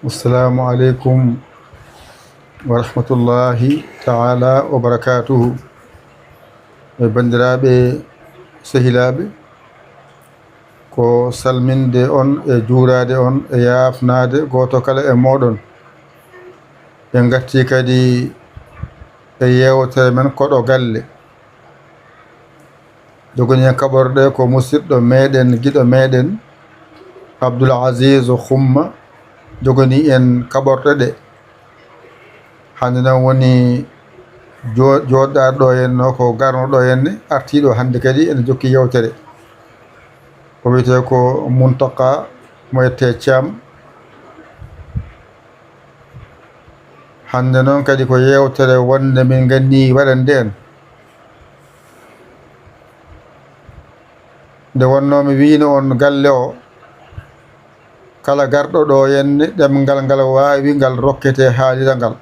السلام عليكم ورحمة الله تعالى وبركاته. bandiraɓe sehilaɓe ko salminde on e juurade on e yafnade goto kala e moɗon. ɓe gatti kadi e yewtere men koɗo galle jogoni en kaɓorɗe ko musidɗo meɗen guiɗo meɗen Abdoul Aziz Khouma jogoni en kaɓorɗe ɗe. hande noon woni joɗɗaɗo henno ko garnoɗo henne artiɗo hande kadi ene jokki yewtere o wiyete ko Muntaka mo yette Thiam. hande noon kadi ko yewtere wonde min ganni waɗan nden nde wonno mi wino on galle o kala garɗo ɗo henne ɗemgal ngal wawi ngal rokkete haalira ngal.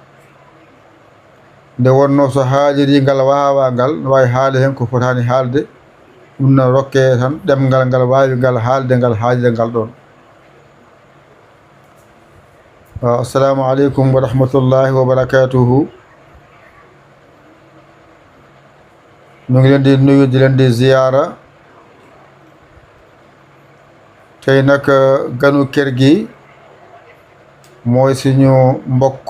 nde wonno so haaliri ngal wawa ngal no wawi haala hen ko fotani haalde ɗum no rokke tan ɗemgal ngal wawi ngal haalde ngal haalira ngal ɗon. assalamu aleykum wa rahmatullahi wa barakatuhu. mi ngi leen di nuyu di leen di ziyara tey nag ganu kër gi mooy suñu mbokk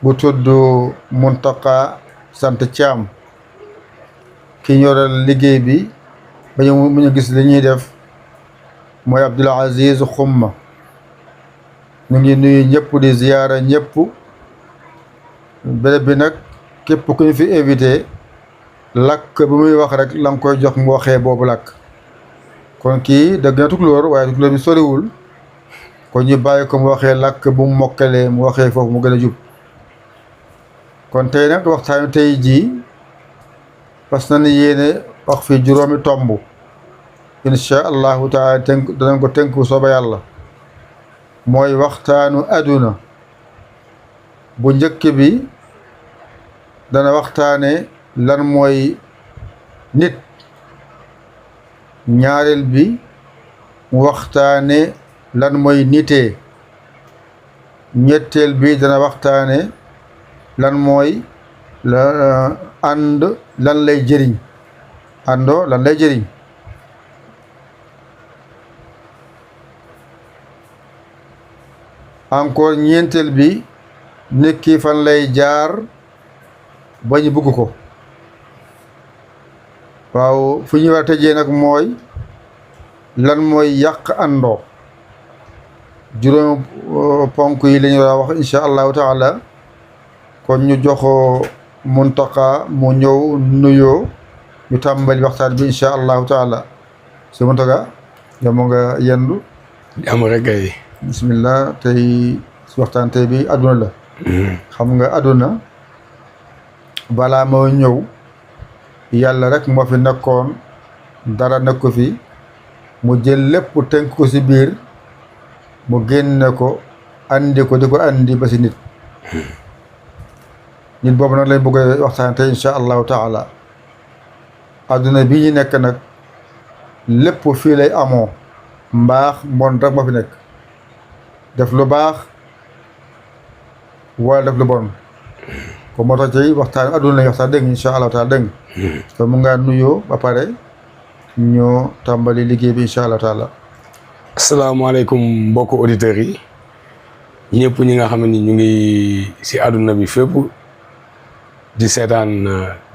bu tudd Muntaka sant Thiam ki ñoral liggéey bi ba ñu gis li ñuy def mooy Abdoul Aziz Khouma. ñu ngi nuyu ñëpp di ziyaara ñëpp. béréb bi nag képp ku ñu fi invité làkk bu muy wax rek la nga koy jox mu waxee boobu làkk. kon kii dëgg na tukulóor waaye tukulóor bi soriwul kon ñu bàyyi ko mu waxee làkk bu mu mokkalee mu waxee foofu mu gën a jub. kon tey nag waxtaanu tey jii parce que nañu yéene wax fi juróomi tomb insha allahu taala danañ ko tënku sooba yàlla. mooy waxtaanu aduna bu njëkk bi dana waxtaane lan mooy nit. ñaareel bi mu waxtaane lan mooy nitee. ñetteel bi dana waxtaane lan mooy ànd lan lay jëriñ. àndoo lan lay jëriñ. encore ñeenteel bi nit ki fan lay jaar ba ñu bugg ko. waaw fu ñu war a tëjee nag mooy lan mooy yàq àndoo. juróom ponk yi la ñu war a wax insha allahu taala. kon ñu joxo Muntaka mu ñëw nuyoo ñu tàmbali waxtaan bi insha allahu taala. si Muntaka jàmm nga yendu. jàmm rek ay. bismillah tey si waxtaan tey bi àdduna la. xam nga àdduna balaa moo ñëw yàlla rek moo fi nekkoon dara nekk ko fi mu jël lépp tënk ko si biir mu génne ko andi ko di ko andi ba si nit. nit boobu nag lañ bëgg a waxtaan tey insha allahu taala. àdduna bii ñu nekk nag lépp fii lay amoo mbaax mbon rek moo fi nekk. def lu baax wala def lu bon ko moo tax ci waxtaan àdduna lañu waxtaan dégg insha allahu taala dégg kon mu ngaa nuyoo ba pare ñoo tàmbali liggéey bi insha allahu taala. asalaamaaleykum mbokku auditeurs yi ñëpp ñi nga xam ne ñu ngi si àdduna bi fépp di seetaan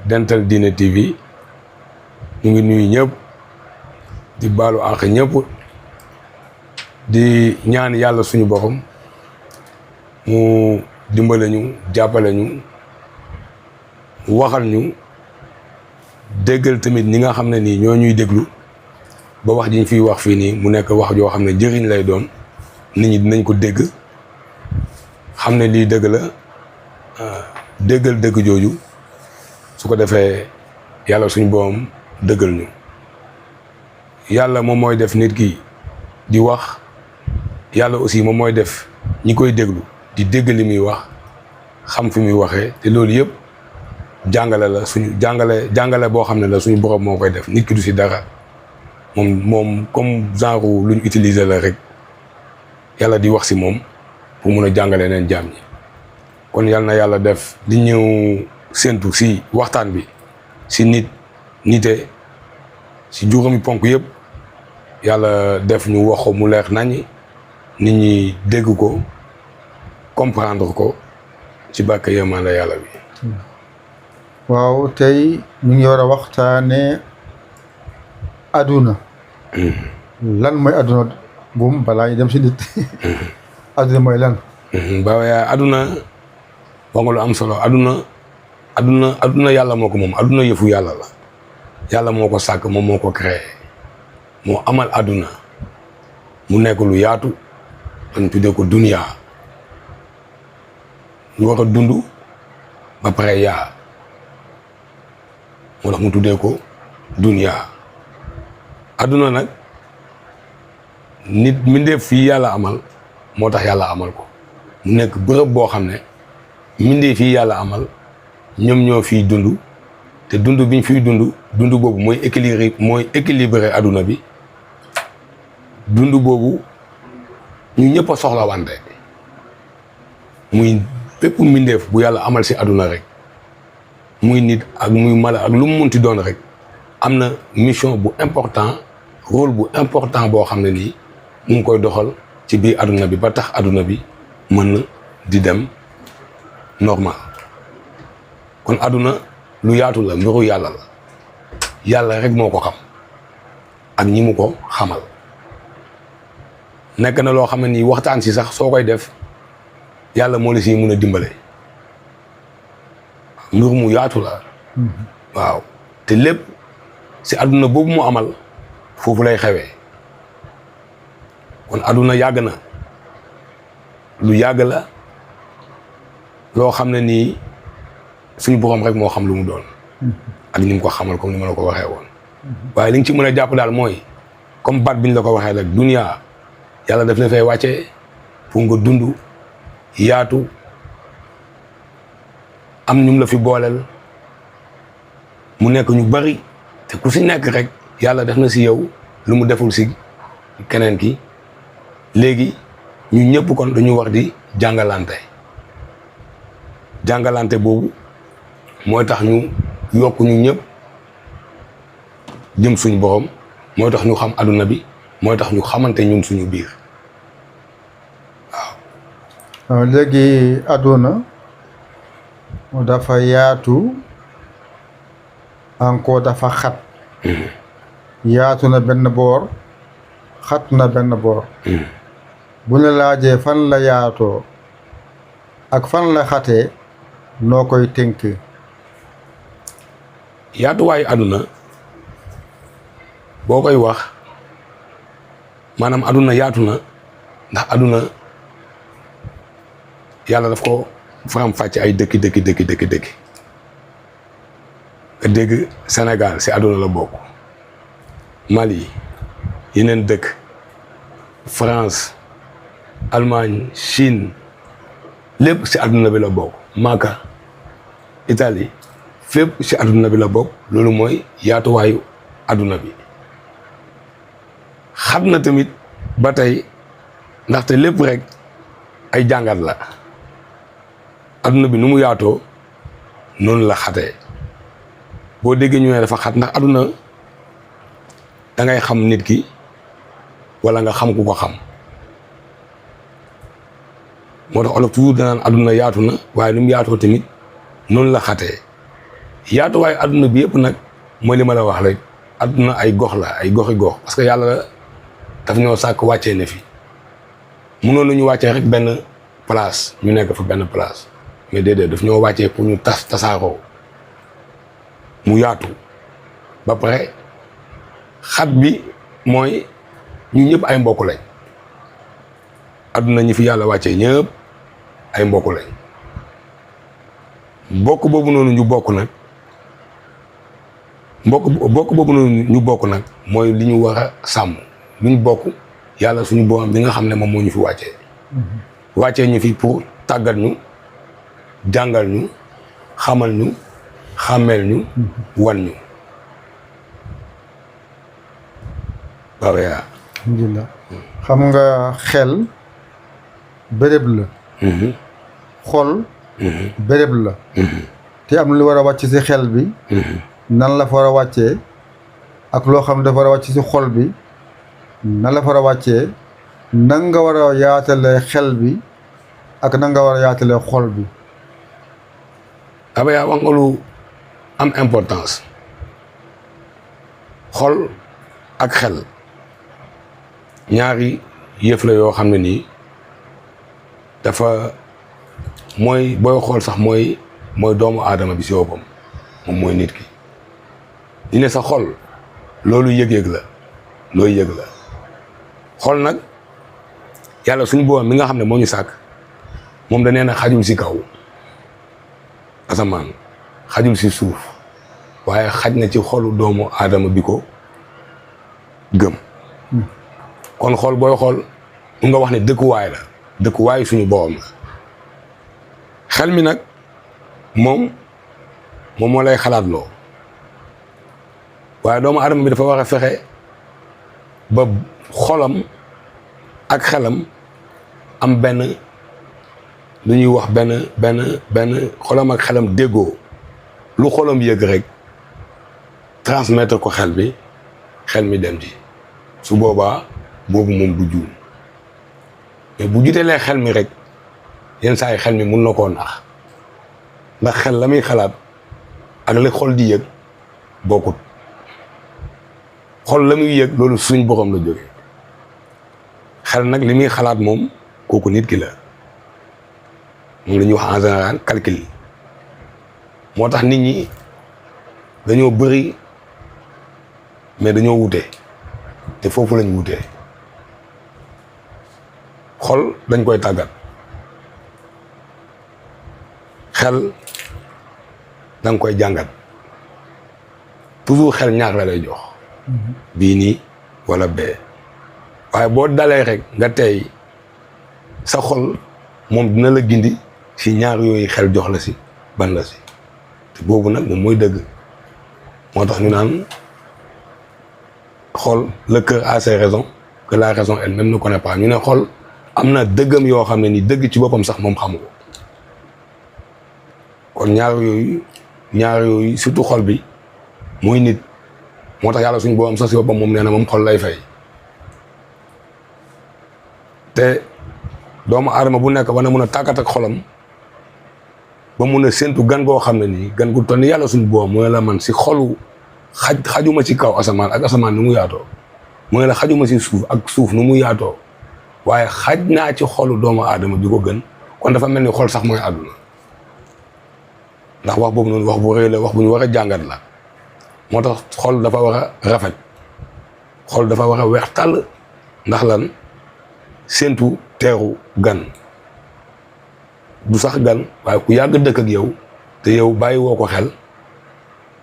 Dental Dine TV ñu ngi nuyu ñëpp di baalu àq ñëpp di ñaan yàlla suñu boppam mu dimbale ñu jàppale ñu waxal ñu déggal tamit ñi nga xam ne nii ñoo ñuy déglu ba wax ji ñu fiy wax fii nii mu nekk wax joo xam ne njëriñ lay doon nit ñi dinañ ko dégg xam ne lii dëgg la déggal dëgg jooju su ko defee yàlla suñu borom dëggal ñu yàlla moom mooy def nit ki di wax yàlla aussi moom mooy def ñi koy déglu di dégg li muy wax xam fi muy waxee te loolu yëpp jàngale la suñu jàngale boo xam ne la suñu borom moo koy def nit ki du si dara moom comme genre lu ñu utiliser la rek yàlla di wax si moom pour mun a jàngale neen jaam ñi kon yal na yàlla def di ñëw séntu si waxtaan bi si nite si juróomi ponk yëpp yàlla def ñu wax ko mu leer nañi nit ñi dégg ko comprendre ko ci barke yërmande yàlla bi. waaw tey ñu ngi war a waxtaane aduna lan mooy aduna buum balaa ñu dem si nit aduna mooy lan ba aduna wax nga lu am solo aduna yàlla moo ko moom aduna yëfu yàlla la yàlla moo ko sàkk moom moo ko créé moo amal aduna mu nekk lu yaatu dañ tuddee ko dunya ñu war a dund ba pare yaa moo tax mu tuddee ko dunya aduna nag nit mbindeef fii yàlla amal moo tax yàlla amal ko mu nekk bërëb boo xam ne mbindeef fii yàlla amal ñoom ñoo fiy dund te dund biñ fiy dund boobu mooy équilibré aduna bi dund boobu ñu ñëpp a soxla wante muy bépp mbindeef bu yàlla amal si aduna rek muy nit ak muy mala ak lu mu munti doon rek am na mission bu important rôle bu important boo xam ne nii mu ngi koy doxal ci biir aduna bi ba tax aduna bi mën na di dem normal kon aduna lu yaatu la mbiru yàlla la yàlla rek moo ko xam ak ñi mu ko xamal nekk na loo xam ne nii waxtaan si sax soo koy def yàlla moo la si mun a dimbale mbir mu yaatu la waaw te lépp si aduna boobu mu amal foofu lay xewee kon aduna yàgg na lu yàgg la loo xam ne nii suñu borom rek moo xam lu mu doon ak ni mu ko xamal comme ni ma la ko waxee woon waaye li nga ci mën a jàpp daal mooy comme baat biñ la ko waxee rek dunya yàlla daf la fay wàccee pour nga dund yaatu am ñum la fi booleel mu nekk ñu bari te ku si nekk rek yàlla def na si yow lu mu deful si keneen ki léegi ñu ñëpp kon dañu war di jàngalante boobu mooy tax ñu yokk ñu ñëpp jëm suñu borom mooy tax ñu xam aduna bi mooy tax ñu xamante ñun suñu biir waaw léegi aduna dafa yaatu encore dafa xat yaatu na benn boor xat na benn boor bu ñu laajee fan la yaatoo ak fan la xatee noo koy tënk yaatuwaayu aduna boo koy wax maanaam aduna yaatu na ndax aduna yàlla daf ko faram fàcce ay dëkki nga dégg Sénégal si aduna la bokk Mali yeneen dëkk France Allemagne Chine lépp si aduna bi la bokk Maka Italie fépp si aduna bi la bokk loolu mooy yaatuwaayu aduna bi xat na tamit ba tey ndaxte lépp rek ay jàngat la aduna bi nu mu yaatoo noonu la xatee boo déggee ñu ne dafa xat ndax aduna da ngay xam nit ki wala nga xam ku ko xam moo tax olof toujours danaan aduna yaatu na waaye nu mu yaatoo tamit noonu la xatee yaatuwaayu aduna bi yëpp nag mooy li ma la wax rek aduna ay gox la ay goxi gox parce que yàlla daf ñoo sàkk wàccee ne fi mënoon nañu wàccee rek benn place ñu nekk fa benn place mais déedéet daf ñoo wàccee pour ñu tasaaroo mu yaatu ba pare xat bi mooy ñu ñëpp ay mbokk lañ adduna ñi fi yàlla wàccee ñëpp ay mbokk lañ mbokk boobu noonu ñu bokk nag mbokk boobu noonu ñu bokk nag mooy li ñu war a sàmm lu ñu bokk yàlla suñu borom bi nga xam ne moom moo ñu fi wàccee ñu fi pour tàggat ñu jàngal ñu xamal ñu xàmmeel ñu wan ñu waaw yaa alhamdulilah xam nga xel béréb la xol béréb la te am lu war a wàcc ci xel bi nan la fa war a wàccee ak loo xam ne dafa war a wàcc ci xol bi nan la fa war a wàccee nan nga war a yaatalee xel bi ak nan nga war a yaatalee xol bi aba yaa wax nga lu am importance xol ak xel ñaari yëf la yoo xam ne nii dafa mooy booy xool sax mooy doomu aadama bi si boppam moom mooy nit ki li ne sa xol loolu yëg-yëg la looy yëg la xol nag yàlla suñu boobam mi nga xam ne moo ñu sàkk moom da nee na xajul si kaw asamaan xajul si suuf waaye xaj na ci xolu doomu aadama bi ko gëm kon xol booy xool mu nga wax ne dëkkuwaay la dëkkuwaay suñu boobam la xel mi nag moom moo lay xalaat loo waaye doomu aadama bi dafa war a fexe ba xolam ak xelam am benn lu ñuy wax benn xolam ak xelam déggoo lu xolam yëg rek transmettre ko xel mi dem ci su boobaa boobu moom du juum mais bu jitelee xel mi rek yenn saa yi xel mi mun na koo nax ndax xel la muy xalaat ak li xol di yëg bokkut xol la muy yëg loolu suñ borom la jóge xel nag li muy xalaat moom kooku nit ki la moom la ñuy wax en général calcul moo tax nit ñi dañoo bëri mais dañoo wute te foofu lañ wutee xol dañ koy tàggat xel da nga koy jàngat toujours xel ñaar la lay jox bii nii wala bee waaye boo dalee rek nga tey sa xol moom dina la gindi si ñaar yooyu xel jox la si ban la si te boobu nag moom mooy dëgg moo tax ñu naan xol le cœur a ses raisons que la raison elle-même ne connaît pas ñu ne xol am na dëggam yoo xam ne ni dëgg ci boppam sax moom xamu ko kon ñaar yooyu surtout xol bi mooy nit moo tax yàlla suñu boobam sax si boppam moom nee na moom xol lay fay te doomu aadama bu nekk war na mun a tàggat ak xolam ba mun a séntu gan goo xam ne nii gan gu toll ni yàlla suñu boobam mooy la man si xolu xajuma ci kaw asamaan ak asamaan nu mu yaatoo mooy la xajuma si suuf ak suuf nu mu yaatoo waaye xaj naa ci xolu doomu aadama bi ko gën kon dafa mel ni xol sax mooy àdduna ndax wax boobu noonu wax bu rëy la wax bu ñu war a jàngat la moo tax xol dafa war a rafet xol dafa war a weex tàll ndax lan séentu teeru gan du sax gan waaye ku yàgg dëkk ak yow te yow bàyyi woo ko xel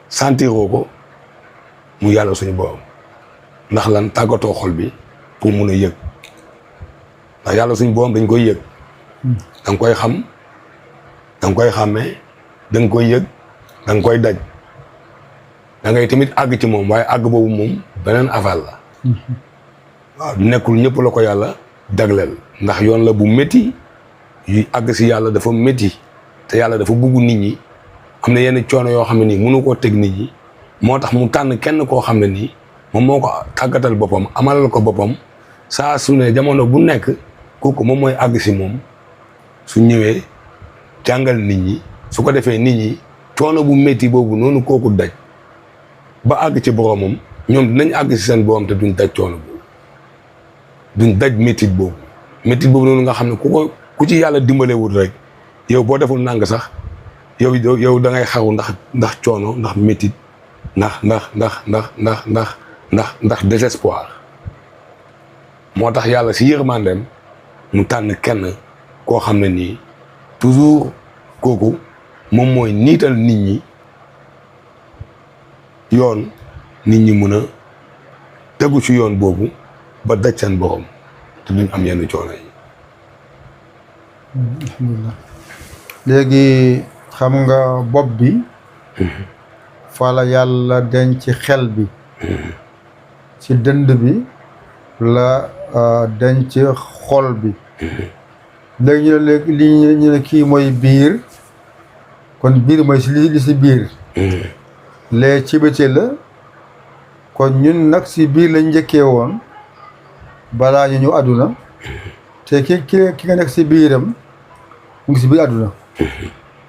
sentiroo ko mu yàlla suñu borom ndax lan tàggatoo xol bi pour mun a yëg ndax yàlla suñu borom dañ koy yëg da nga koy xam da nga koy xàmmee da nga koy yëg da nga koy daj da ngay tamit àgg ci moom waaye àgg boobu moom beneen affaire la waaw nekkul ñëpp la ko yàlla jagleel ndax yoon la bu métti yu àgg si yàlla dafa métti te yàlla dafa bugg nit ñi am na yenn coono yoo xam ne nii mënu koo teg nit ñi moo tax mu tànn kenn koo xam ne nii moom moo ko tàggatal boppam amalal ko boppam saa su ne jamono bu nekk kooku moom mooy àgg si moom su ñëwee jàngal nit ñi su ko defee nit ñi coono bu métti boobu noonu kooku daj ba àgg ci boromam ñoom dinañ àgg si seen borom te duñ daj coono boobu duñ daj métit boobu métit boobu noonu nga xam ne ku ci yàlla dimbalewul rek yow boo deful nàng sax yow da ngay xaru ndax coono ndax métit ndax désespoir moo tax yàlla si yërmandeem mu tànn kenn koo xam ne nii toujours kooku moom mooy niital nit ñi yoon nit ñi mun a tegu ci yoon boobu ba daj seen borom te duñ am yenn coono yi. alhamdulilah léegi xam nga bopp bi fa la yàlla denc xel bi ci dënd bi la denc xol bi léegi ñu ne léegi ñu ne kii mooy biir kon biir mooy si li si biir lee ci biti la kon ñun nag si biir lañ njëkkee woon balaa ñu àdduna te ki nga nekk si biiram mu ngi si biir àdduna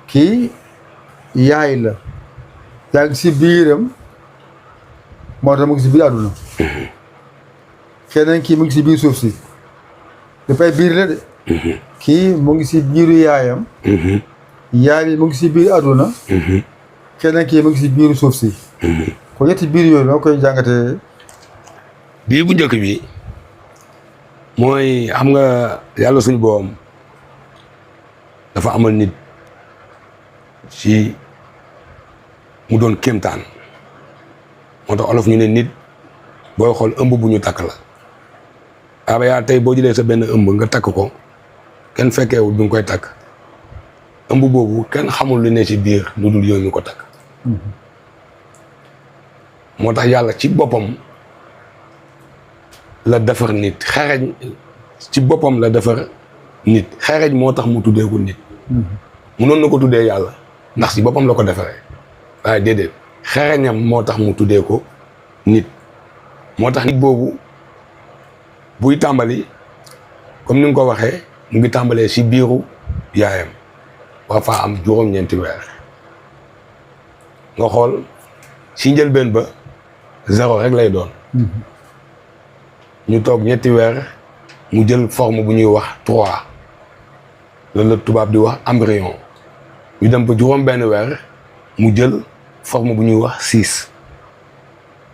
kii yaay la yaa ngi si biiram moo tax mu ngi si biir àdduna keneen kii mu ngi si biir suuf si dafay biir la de kii mu ngi si biiru yaayam yaay bi mu ngi si biir àdduna keneen kii mu ngi si biiru suuf si kon ñetti biir yooyu noo koy jàngatee. biir bu njëkk bi mooy xam nga yàlla suñu boom dafa amal nit ci mu doon kéemtaan moo tax olof ñu ne nit booy xool ëmb bu ñu takk la aba yaa tey boo jëlee sa benn ëmb nga takk ko kenn fekkeewul bi nga koy takk ëmb boobu kenn xamul lu ne ci biir lu dul yow mi ko takk moo tax yàlla ci boppam la defar nit xereñ ci boppam la defar nit xereñ moo tax mu tuddee ko nit munoon na ko tuddee yàlla ndax ci boppam la ko defaree waaye déedéet xereñam moo tax mu tuddee ko nit moo tax nit boobu buy tàmbali comme ni nga ko waxee mu ngi tàmbalee ci biiru yaayam war faa am juróom-ñeenti weer nga xool ci njëlbeen ba zéro rek lay doon ñu toog ñetti weer mu jël forme bu ñuy wax 3 loolu la tubaab di wax embryon ñu dem ba juróom benn weer mu jël forme bu ñuy wax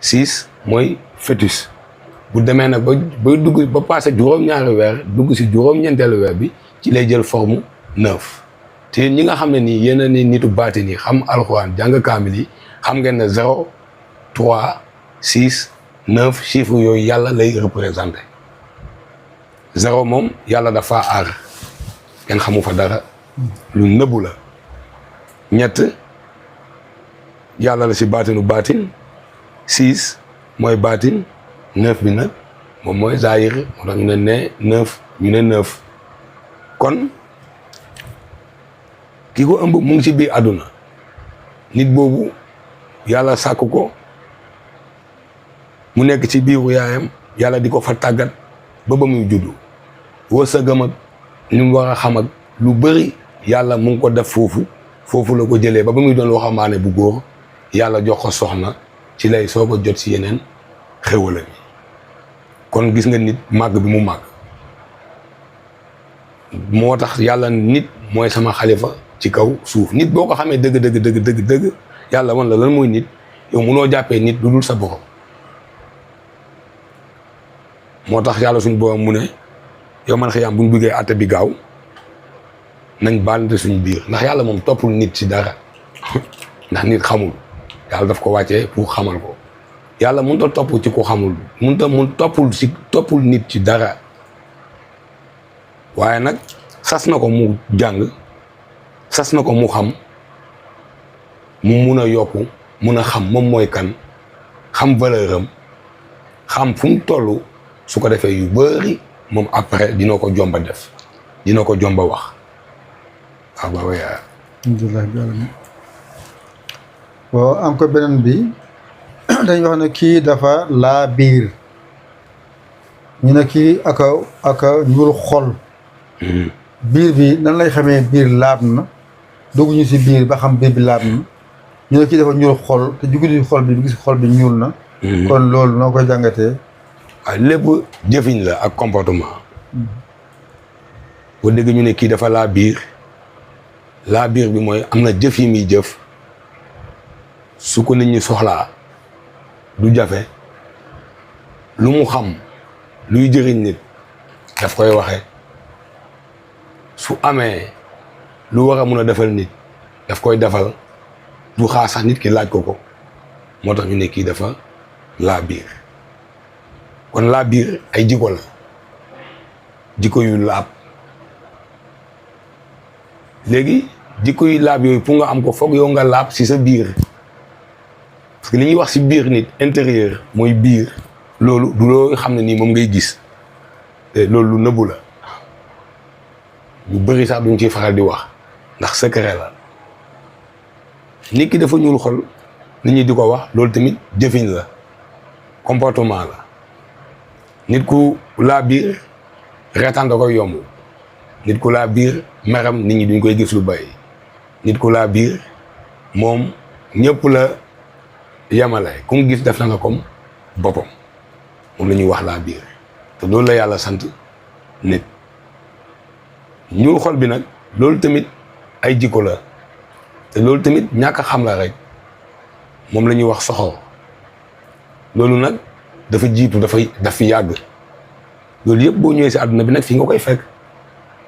6 mooy fœtus bu demee nag ba dugg ba passé juróom-ñaari weer dugg si juróom-ñeenteelu weer bi ci lay jël forme 9 te ñi nga xam ne nii yéen ni nitu baati nii xam alxuraan jàng kaamil yi xam ngeen ne 0 3 6 9 chiffres yooyu yàlla lay représenté 0 moom yàlla dafa aar kenn xamu fa dara lu nëbbu la ñett yàlla la si baatinu baatin 6 mooy baatin 9 bi nag moom mooy zaahir moo tax ñu ne 9 ñu ne 9 kon ki ko ëmb mu ngi ci biir àdduna nit boobu yàlla sàkk ko mu nekk ci biiru yaayam yàlla di ko fa tàggat ba muy juddu wërsëgam ak li mu war a xam ak lu bëri yàlla mu ngi ko def foofu la ko jëlee ba muy doon waxambaane bu góor yàlla jox ko soxna ci lay soo ko jot si yeneen xéwala bi kon gis nga nit màgg bi mu màgg moo tax yàlla nit mooy sama xalifa ci kaw suuf nit boo ko xamee dëgg yàlla wan la lan mooy nit yow munoo jàppee nit lu dul sa borom moo tax yàlla suñu borom mu ne yow man xiyaam bu ñu bëggee àtte bi gaaw nañ baalante suñu biir ndax yàlla moom toppul nit ci dara ndax nit xamul yàlla daf ko wàccee pour xamal ko yàlla mënut a topp ci ku xamul toppul nit ci dara waaye nag sas na ko mu jàng sas na ko mu xam mu mun a yokku mun a xam moom mooy kan xam valeur am xam fu mu toll su ko defee yu bëri moom après dina ko jomba def dina ko jomba wax waaw waaw yaa alhamdulilah bi alamin waaw am ko beneen bi dañuy wax ne kii dafa laa biir ñu ne kii aka ñuul xol biir bi nan lay xamee biir laab na dugg ñu si biir ba xam biir bi laab na ñu ne kii dafa ñuul xol te juguti xol bi gis xol bi ñuul na kon loolu noo koy jàngatee waaw lépp jëfiñ la ak comportement boo dégg ñu ne kii dafa laa biir bi mooy am na jëf yi muy jëf su ko nit ñi soxlaa du jafe lu mu xam luy jëriñ nit daf koy waxe su amee lu war a mun a defal nit daf koy defal du xaar sax nit ki laaj ko moo tax ñu ne kii dafa laa biir kon laa biir ay jikko la jikko yu laab léegi jikko yu laab yooyu pour nga am ko foog yow nga laab ci sa biir parce que li ñuy wax ci biir nit intérieur mooy biir loolu du loo xam ne nii moom ngay gis te loolu lu nëbbu la ñu bëri sax duñ ciy faral di wax ndax secret la nit ki dafa ñuul xol nit ñi di ko wax loolu tamit jëfin la comportement la nit ku laa biir reetaan da koy yomb nit ku laa biir meram nit ñi duñ koy gis lu bari nit ku laa biir moom ñëpp la yemale ku mu gis def na nga comme boppam moom la ñuy wax laa biir te loolu la yàlla sant nit ñuul xol bi nag loolu tamit ay jikko la te loolu tamit ñàkk a xam la rek moom la ñuy wax soxor loolu nag dafa jiitu daf fi yàgg loolu yëpp boo ñëwee si àdduna bi nag fii nga koy fekk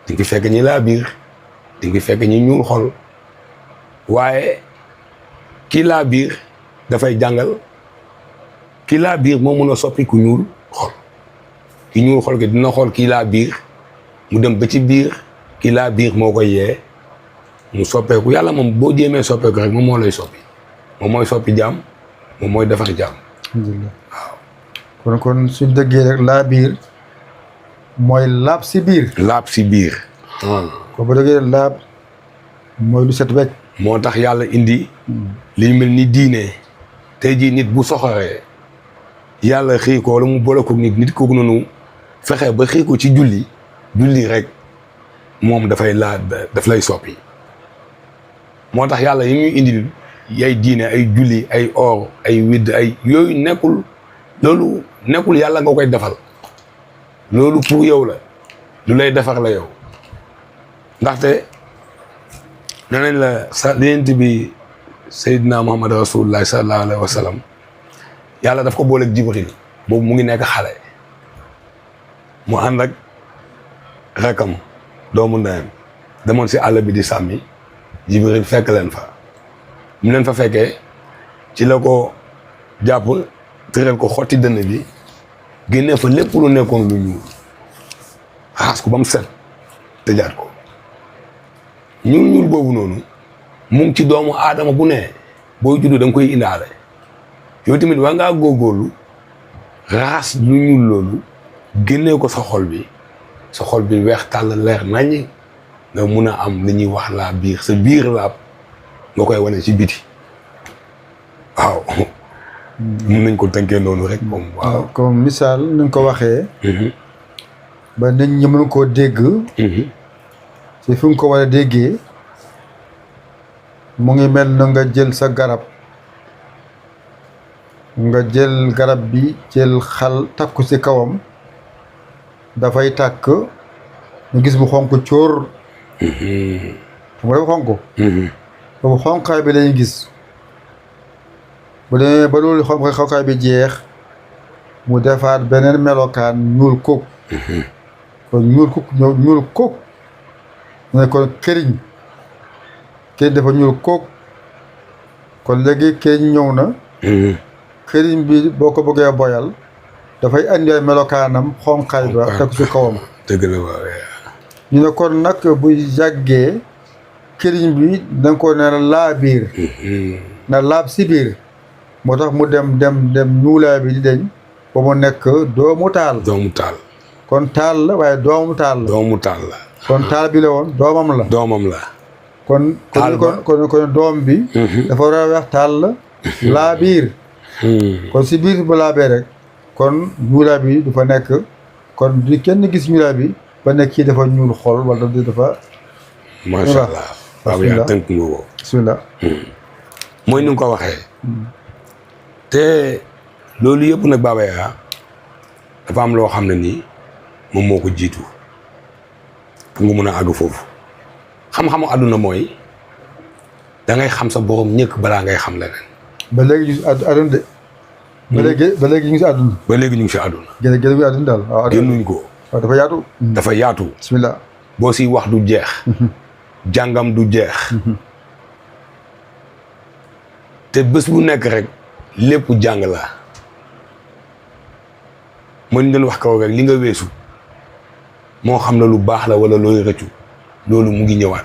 di nga fekk ñi laa biir di nga fekk ñi ñuul xol waaye kii laa biir dafay jàngal kii laa biir moo mun a soppi ku ñuul xol ki ñuul xol gi dina xool kii laa biir mu dem ba ci biir kii laa biir moo koy yee mu soppeeku yàlla moom boo jéemee soppeeku rek moom moo lay soppi moom mooy soppi jaam moom mooy defar jaam. alhamdulilah waaw. kon suñ dëggee rek laa biir mooy laab si biir. laab si biir. kon bu dëggee laab mooy lu set wecc. moo tax yàlla indi. li mel ni diine. tey jii nit bu soxoree yàlla xëy ko wala mu boole ko nit kooku noonu fexe ba xëy ko ci julli rek moom daf lay soppi. moo tax yàlla yi ñuy indil ay diine ay julli ay or ay widd ay yooyu loolu nekkul yàlla nga koy defal loolu pour yow la lu lay defar la yow ndaxte nee nañ la sa yonent bi Seydina Muhammad Rasulullah sallallahu alayhi wa sallam yàlla daf ko booleeg Jibril boobu mu ngi nekk xale mu ànd ak rakam doomu ndeyam demoon si àll bi di sàmmi Jibril fekk leen fa mu leen fa fekkee ci la ko jàpp tëral ko xotti dënn bi génnee fa lépp lu nekkoon lu ñuul xaas ko ba mu set tëjaat ko ñuul boobu noonu mu ngi ci doomu aadama bu ne booy juddu da nga koy indaale yow tamit war ngaa góorgóorlu raxas lu ñuul loolu génnee ko sa xol bi weex tàll leer naññ nga mun a am li ñuy wax laa biir sa biir laab nga koy wane ci biti waaw mun nañ ko tënkee noonu rek comme waaw comme misaal ni nga ko waxee ba nit ñi mën koo dégg ci fi nga ko war a déggee mu ngi mel na nga jël sa garab nga jël garab bi jël xal takku ci kawam dafay tàkk ñu gis mu xonk cóor xam nga dafa xonk boobu xonqaay bi lañuy gis bu demee ba loolu xonqaay bi jeex mu defaat beneen melokaan ñuul kuk kon ñuul kuk ne kon këriñ dafa ñuul kuk kon léegi këriñ ñëw na këriñ bi boo ko bëggee boyal dafay andi ay melokaanam xonqaay ba teg ci kawam dëgg la waaw ñu ne kon nag bu yàggee këriñ bi da nga ko ne laa biir na laab si biir moo tax mu dem ñuulaay bi di deñ ba mu nekk doomu taal kon taal la waaye doomu taal la kon taal bi la woon doomam la kon doom bi dafa war a weex taal la laa biir kon si biir bu laabee rek kon ñuulaay bi du fa nekk kon du kenn gis ñuulaay bi ba nekk kii dafa ñuul xol wala dafa macha allah waaw yaa tënk nga ko bismillah mooy ni nga ko waxee te loolu yëpp nag Baba Yaya dafa am loo xam ne nii moom moo ko jiitu pour nga mun a àgg foofu xam-xamu àdduna mooy da ngay xam sa borom ñëkk balaa ngay xam leneen. ba léegi ñu si àdduna de. ba léegi ñu ngi si àdduna. ba léegi ñu ngi si àdduna. génn gi àdduna daal waaw. génnuñ ko. waaw dafa yaatu. dafa yaatu. bismillah. boo siy wax du jeex. jàngam du jeex. te bés bu nekk rek lépp jàng la mën ngeen wax kaw rek li nga weesu moo xam ne lu baax la wala looy rëccu loolu mu ngi ñëwaat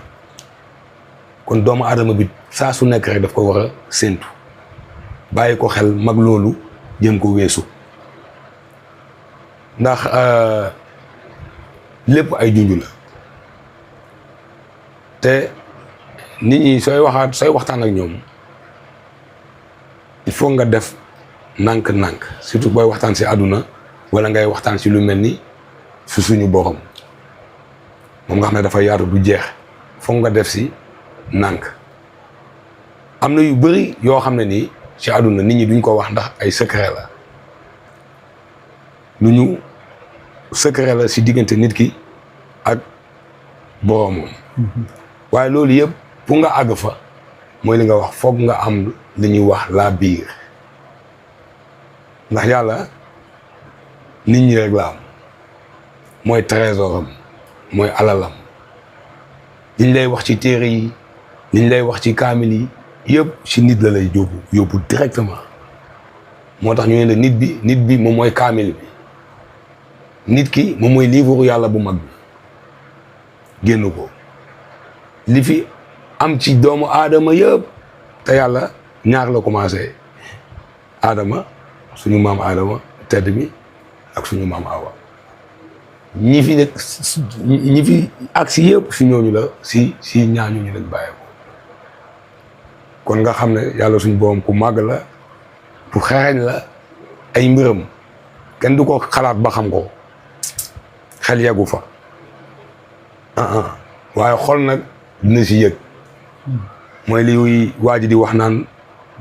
kon doomu aadama bi saa su nekk rek daf ko war a séentu bàyyi ko xel mag loolu jëm ko weesu ndax lépp ay junj la te nit ñi sooy waxtaan ak ñoom il faut nga def nànk-nànk surtout booy waxtaan si àdduna wala ngay waxtaan si lu mel ni su suñu borom moom nga xam ne dafa yaatu du jeex foog nga def si nànk am na yu bëri yoo xam ne nii si àdduna nit ñi duñ ko wax ndax ay secret la lu ñu secret la si diggante nit ki ak boromam waaye loolu yëpp pour nga àgg fa mooy li nga wax foog nga am li ñuy wax laa biir ndax yàlla nit ñi rek la am mooy trésoram mooy alalam liñ lay wax ci téere yi liñ lay wax ci kaamil yi yëpp ci nit la lay yóbbu directement moo tax ñu ne la nit bi moom mooy kaamil bi nit ki moom mooy livre yàlla bu mag bi génn ko li fi am ci doomu aadama yëpp te yàlla ñaar la commencé aadama suñu maam aadama tedd mi ak suñu maam awa ñi fi nekk ñi fi agsi yëpp si ñooñu la si ñaar ñooñu lañ bàyyee ko kon nga xam ne yàlla suñu borom ku màgg la ku xereñ la ay mbiram kenn du ko xalaat ba xam ko xel yeggu fa waaye xol nag dina si yëg mooy li waa ji di wax naan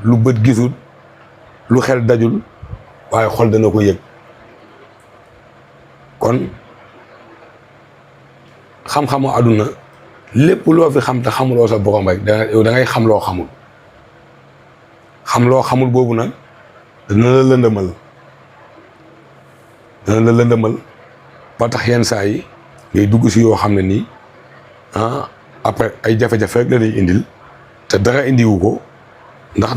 lu bët gisul lu xel dajul waaye xol dana ko yëg kon xam-xamu àdduna lépp loo fi xam te xamuloo sa borom rek yow da ngay xam loo xamul boobu nag dana la lëndëmal ba tax yenn saa yi ngay dugg si yoo xam ne nii après ay jafe-jafe rek la lay indil te dara indiwu ko ndax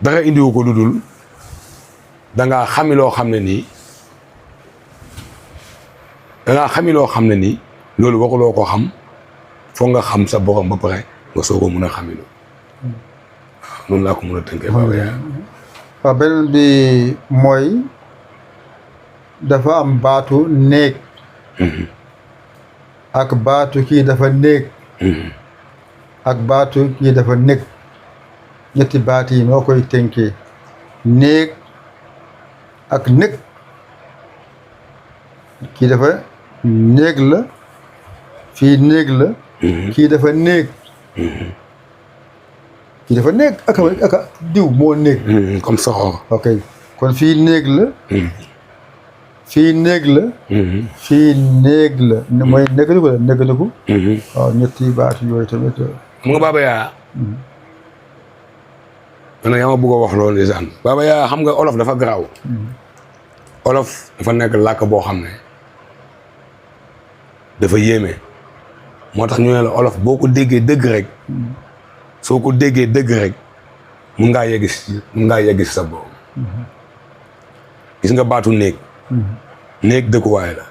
dara indiwu ko lu dul dangaa xami loo xam ne nii loolu waxuloo ko xam foog nga xam sa borom ba pare nga soo ko mun a xamiloo waaw noonu laa ko mun a tënkee. waaw beneen bi mooy dafa am baatu néeg ak baatu kii dafa néeg ak baatu kii dafa néeg ñetti baat yi noo koy tënkee néeg ak néeg kii dafa néeg la fii néeg la kii dafa néeg kii dafa néeg aka diw moo néeg comme soxor ok kon fii néeg la fii néeg la fii néeg la mooy néegaliku la néegaliku waaw ñetti baat yooyu tamit xam nga Baba Yaya man yaa ma bëgg a wax loolu ndeysaan Baba Yaya xam nga olof dafa garaaw olof dafa nekk làkk boo xam ne dafa yéeme moo tax ñu ne la olof boo ko déggee dëgg rek soo ko déggee dëgg rek mun ngaa yegg si sa borom gis nga baatu néeg néeg dëkkuwaay la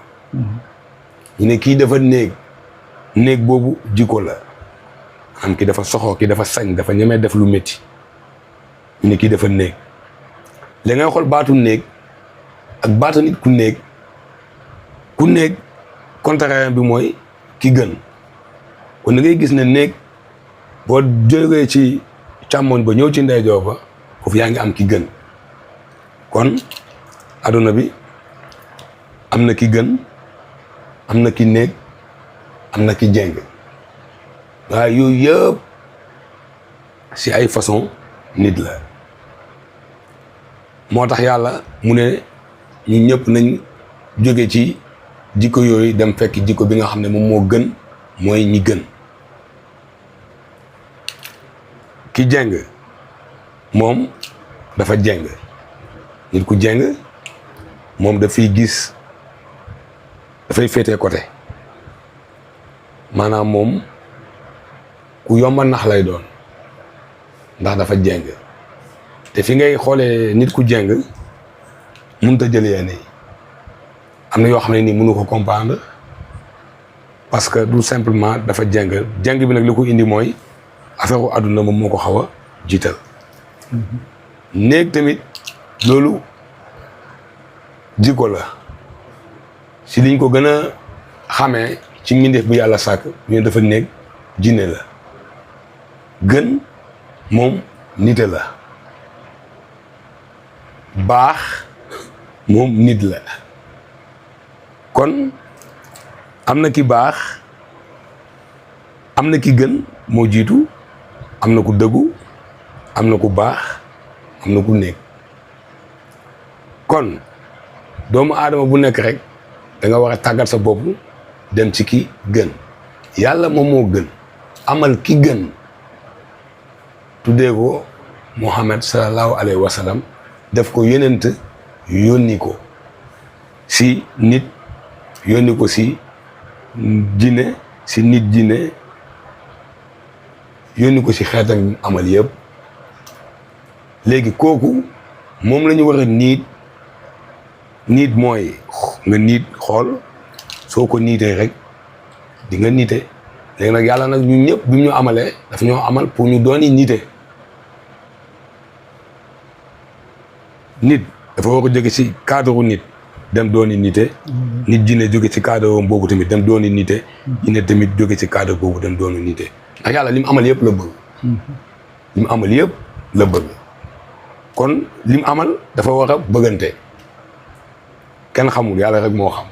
ñu ne kii dafa néeg boobu jikko la am ki dafa soxor ki dafa sañ dafa ñemee def lu métti ñu ne kii dafa néeg li ngay xool baatu néeg ak baatu nit ku néeg contraire bi mooy ki gën kon da ngay gis ne néeg boo jógee ci càmmoñ ba ñëw ci ndeyjoor ba foofu yaa ngi am ki gën kon adduna bi am na ki gën am na ki néeg am na ki jeng waaye yooyu yëpp si ay façon nit la moo tax yàlla mu ne ñu ñëpp nañ jóge ci jikko yooyu dem fekk jikko bi nga xam ne moom moo gën mooy ñi gën. ki jeng moom dafa jeng nit ku jeng moom dafay gis dafay féetee côté maanaam moom ku yomba nax lay doon ndax dafa jeng te fi ngay xoolee nit ku jeng mënut a jël yenn yi am na yoo xam ne nii mënu ko comprendre parce que tout simplement dafa jeng bi nag li ko indi mooy affaire u àdduna moom moo ko xaw a jiital. néeg tamit loolu jikko la si liñ ko gën a xamee ci mbindeef bu yàlla sàkk ñu dafa néeg jinne la gën moom nite la baax moom nit la kon am na ki baax am na ki gën moo jiitu am na ku dëggu am na ku baax am na ku néeg kon doomu aadama bu nekk rek da nga war a tàggat sa bopp dem ci ki gën yàlla moom moo gën amal ki gën tuddee ko Muhammad sallallahu alayhi wa sallam def ko yonent yónni ko si nit yónni ko si jinne si nit jinne yónni ko si xeetam amal yëpp léegi kooku moom la ñu war a niit mooy nga niit xool soo ko niitee rek di nga niite léegi nag yàlla nag ñun ñëpp bi mu ñu amalee daf ñoo amal pour ñu dooni niite nit dafa war a jóge ci cadre nit dem dooni niite nit jinne jóge ci cadre boobu tamit dem dooni niite jinne tamit jóge ci cadre boobu dem dooni niite ndax yàlla li mu amal yëpp la bëgg li mu amal yëpp la bëgg kon li mu amal dafa war a bëggante kenn xamul yàlla rek moo xam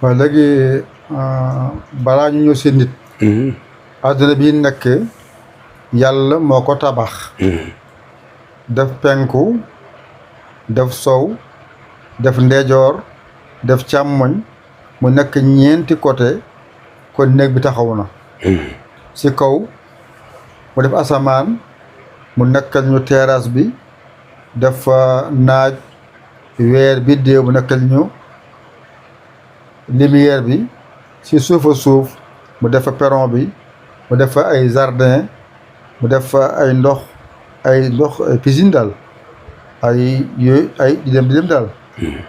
waaw léegi balaa ñu ñëw si nit àdduna bi nekk yàlla moo ko tabax def penku def sow def ndeejoor def càmmoñ mu nekk ñeenti côté kon néeg bi taxaw na si kaw mu def asamaan mu nekkal ñu terrasse bi def naaj weer bi déew mu nekkal ñu lumière bi si suufa suuf mu def fa perron bi mu def fa ay jardin mu def fa ay ndox ay piscine daal ay yooyu ay di dem daal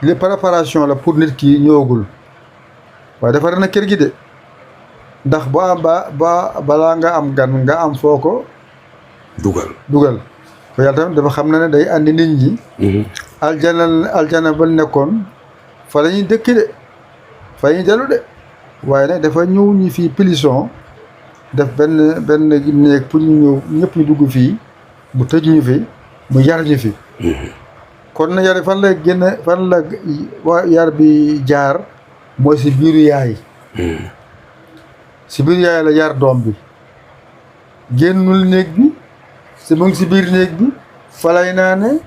li préparation la pour nit ki ñëwagul waaye dafa na kër gi de ndax balaa nga am gan nga am foo ko dugal ko yàlla tamit dafa xam na ne day andi nit ñi aljana ba nekkoon fa la ñuy dëkk de fa la ñuy dellu de waaye nag dafa ñëw ñi fii pilison def benn néeg pour ñu ñëw ñëpp ñu dugg fii mu tëj ñu fi mu yar ñu fi kon na yar fan la génn fan la yar bi jaar mooy si biiru yaay si biiru yaay la yar doom bi génnul néeg bi si mu ngi si biir néeg bi falay naane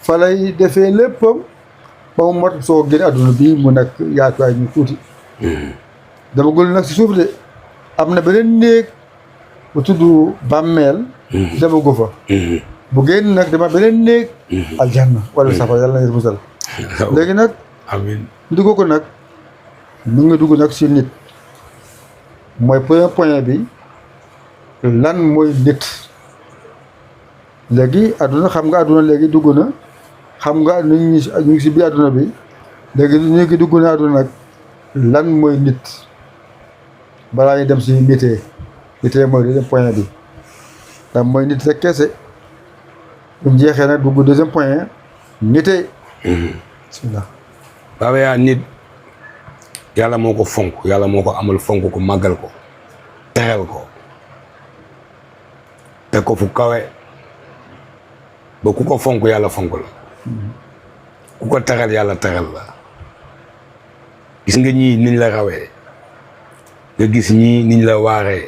falay defee léppam ba mu mot soo génn àdduna bi mu nekk yaatuwaay ñu tuuti dama gul nag si suuf de am na beneen néeg bu tudd bàmmeel dama gu fa bu génn nag dama beneen néeg aljanna wala safara yàlla na musal léegi nag amiin dugg ko nag mu ngi dugg nag si nit mooy premier point bi lan mooy nit léegi àdduna xam nga àdduna léegi dugg na xam nga ñu ngi si biir àdduna bi léegi ñu ngi dugg na àdduna nag lan mooy nit balaa ñu dem si nitee mooy deuxième point bi ndax mooy nit rek kese bu ñu jeexee nag dugg deuxième point nitee bismillah Baba yaa nit yàlla moo ko fonk yàlla moo ko amal fonk ko màggal ko texel ko teg ko fu kawe ba ku ko fonk yàlla fonk la ku ko texel yàlla texel la gis nga ñii niñ la rawee nga gis ñii niñ la waaree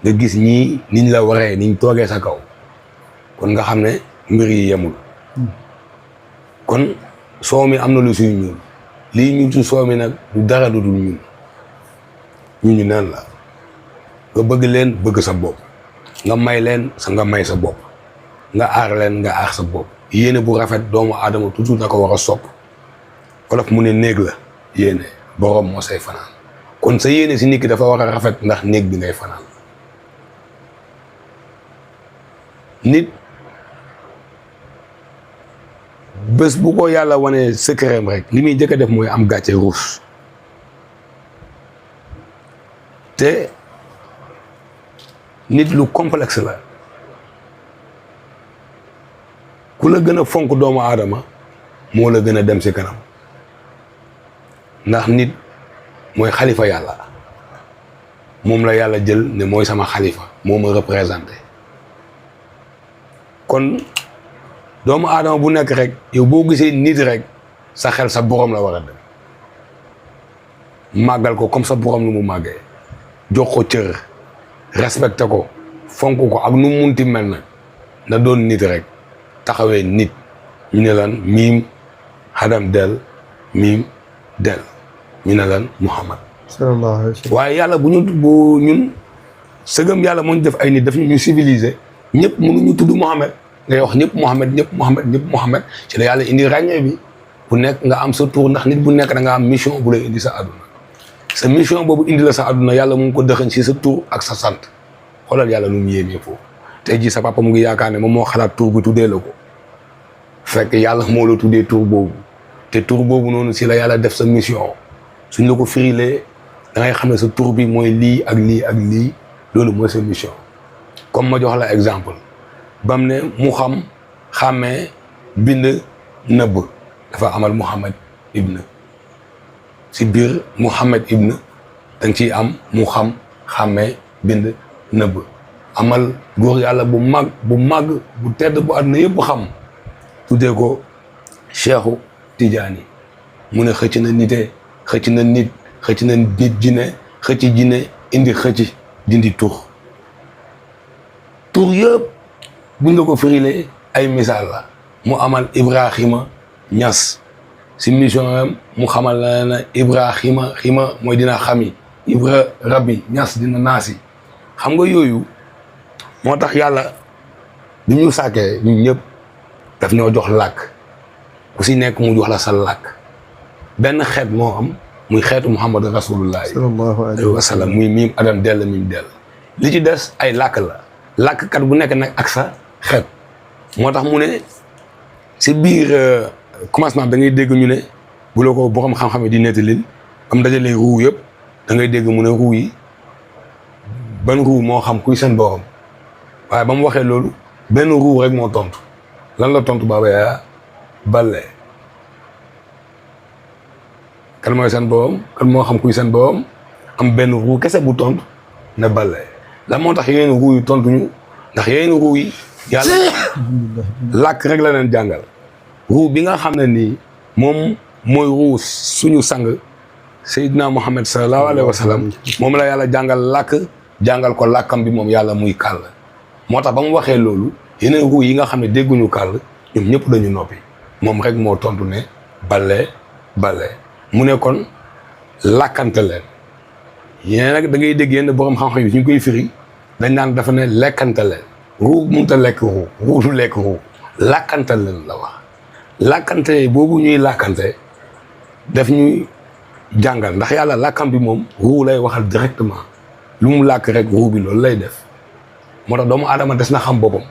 nga gis ñii niñ la waree niñ toogee sa kaw kon nga xam ne mbir yi yemul kon soow mi am na lu suy ñuul lii ñu ci soomi nag du dara lu dul ñun ñu neen la nga bëgg leen bëgg sa bopp nga may leen nga may sa bopp nga aar leen nga aar sa bopp yéene bu rafet doomu aadama toujours da ko war a sopp wolof mu ne néeg la yéene boroom moo say fanaan kon sa yéene si nit ki dafa war a rafet ndax néeg bi ngay fanaan nit bés bu ko yàlla wane secret rek li muy njëkk a def mooy am gàcce ruus te nit lu complexe la ku la gën a fonk doomu aadama moo la gën a dem si kanam ndax nit mooy xalifa yàlla moom la yàlla jël ne mooy sama xalifa moo ma représenté kon doomu aadama bu nekk rek yow boo gisee nit rek sa xel sa borom la war a dem màggal ko comme sa borom nu mu màggee jox ko cër respecté ko fonk ko ak nu mu munti mel na doon nit rek taxawee nit ñu ne lan miim xadam del miim del ñu ne lan Muhammad sallallahu alayhi wa sallam. waaye yàlla bu ñun sëgëm yàlla moo ñu def ay nit daf ñu civilisé ñëpp mënuñu tudd Muhammad ngay wax ñëpp Muhammad ci la yàlla indi ràññee bi bu nekk nga am sa tour ndax nit bu nekk da nga am mission bu lay indi sa àdduna sa mission boobu indi la sa àdduna yàlla mu ngi ko dëxañ si sa tour ak sa sant xoolal yàlla nu mu yéemee foofu tey jii sa papa mu ngi yaakaar ne moom moo xalaat tour bi tuddee la ko fekk yàlla moo la tuddee tour boobu te tour boobu noonu si la yàlla def sa mission suñ la ko firilee da ngay xam ne sa tour bi mooy lii ak lii ak lii loolu mooy sa mission comme ma jox la exemple bam ne mu xam xàmmee bind nëbb dafa amal Muhammad ibn si biir Muhammad ibn da nga ciy am mu xam xàmmee bind nëbb amal góor yàlla bu màgg bu tedd bu àdduna yëpp xam tuddee ko Cheikhu Tidiane mu ne xëcc na nite xëcc na nit xëcc na nit jinne xëcc jinne indi xëcc dindi tur yëpp buñ la ko firilee ay misaal la mu amal Ibrahima Ñas si mission am mu xamal la ne Ibrahima xima mooy dina xami Ibra rabbi Ñas dina naasi xam nga yooyu moo tax yàlla bi ñu sàkkee ñun ñëpp daf ñoo jox làkk ku si nekk mu jox la sa làkk benn xeet moo am muy xeetu Muhammad rasulullah sallallahu alayhi wa sallam muy miim adam dell miim dell li ci des ay làkk la làkkkat bu nekk nag ak sa xeet moo tax mu ne si biir commencement da ngay dégg ñu ne bu la ko borom xam-xam yi di nettalil am dajale ruu yëpp da ngay dégg mu ne ruu yi ban ruu moo xam kuy seen borom waaye ba mu waxee loolu benn ruu rek moo tontu lan la tontu Baba Yaya Baldé kan mooy seen borom kan moo xam kuy seen borom am benn ruu kese bu tontu ne Baldé la moo tax yeneen ruu yi tontuñu ndax yeneen ruu yi yàlla làkk rek la leen jàngal ruu bi nga xam ne nii moom mooy ruu suñu sang Seydina Muhammad sallallahu alayhi wa sallam moom la yàlla jàngal làkk jàngal ko làkkam bi moom yàlla muy kàll moo tax ba mu waxee loolu yeneen ruu yi nga xam ne dégguñu kàll ñoom ñëpp dañu noppi moom rek moo tontu ne Baldé mu ne kon làkkante leen yeneen nag da ngay dégg yenn borom xam-xam yi ñu koy firi dañ naan dafa ne lekkante leen ruu mënut a lekk ruu du lekk ruu làkkante leen la wax làkkante boobu ñuy làkkante daf ñuy jàngal ndax yàlla làkkam bi moom ruu lay waxal directement lu mu làkk rek ruu bi loolu lay def moo tax doomu aadama des na xam boppam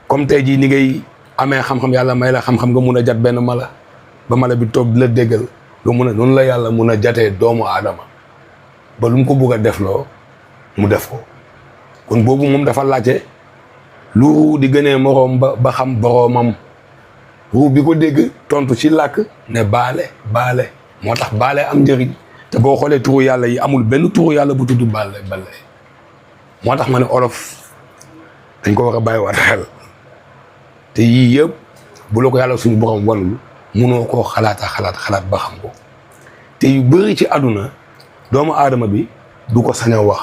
comme tey jii ni ngay amee xam-xam yàlla may la xam-xam nga mun a jat benn mala ba mala bi toog di la déggal nga mun a noonu la yàlla mun a jatee doomu aadama ba lu mu ko bugg a def loo mu def ko kon boobu moom dafa laajte lu ruu di gënee moroom ba xam boroomam ruu bi ko dégg tontu ci làkk ne baale moo tax baale am njëriñ te boo xoolee turu yàlla yi amul benn turu yàlla bu tudd Baldé moo tax ma ne olof dañ ko war a bàyyiwaat xel te yii yëpp bu la ko yàlla suñu borom wanul munoo koo xalaat ba xam ko te yu bëri ci àdduna doomu aadama bi du ko sañ a wax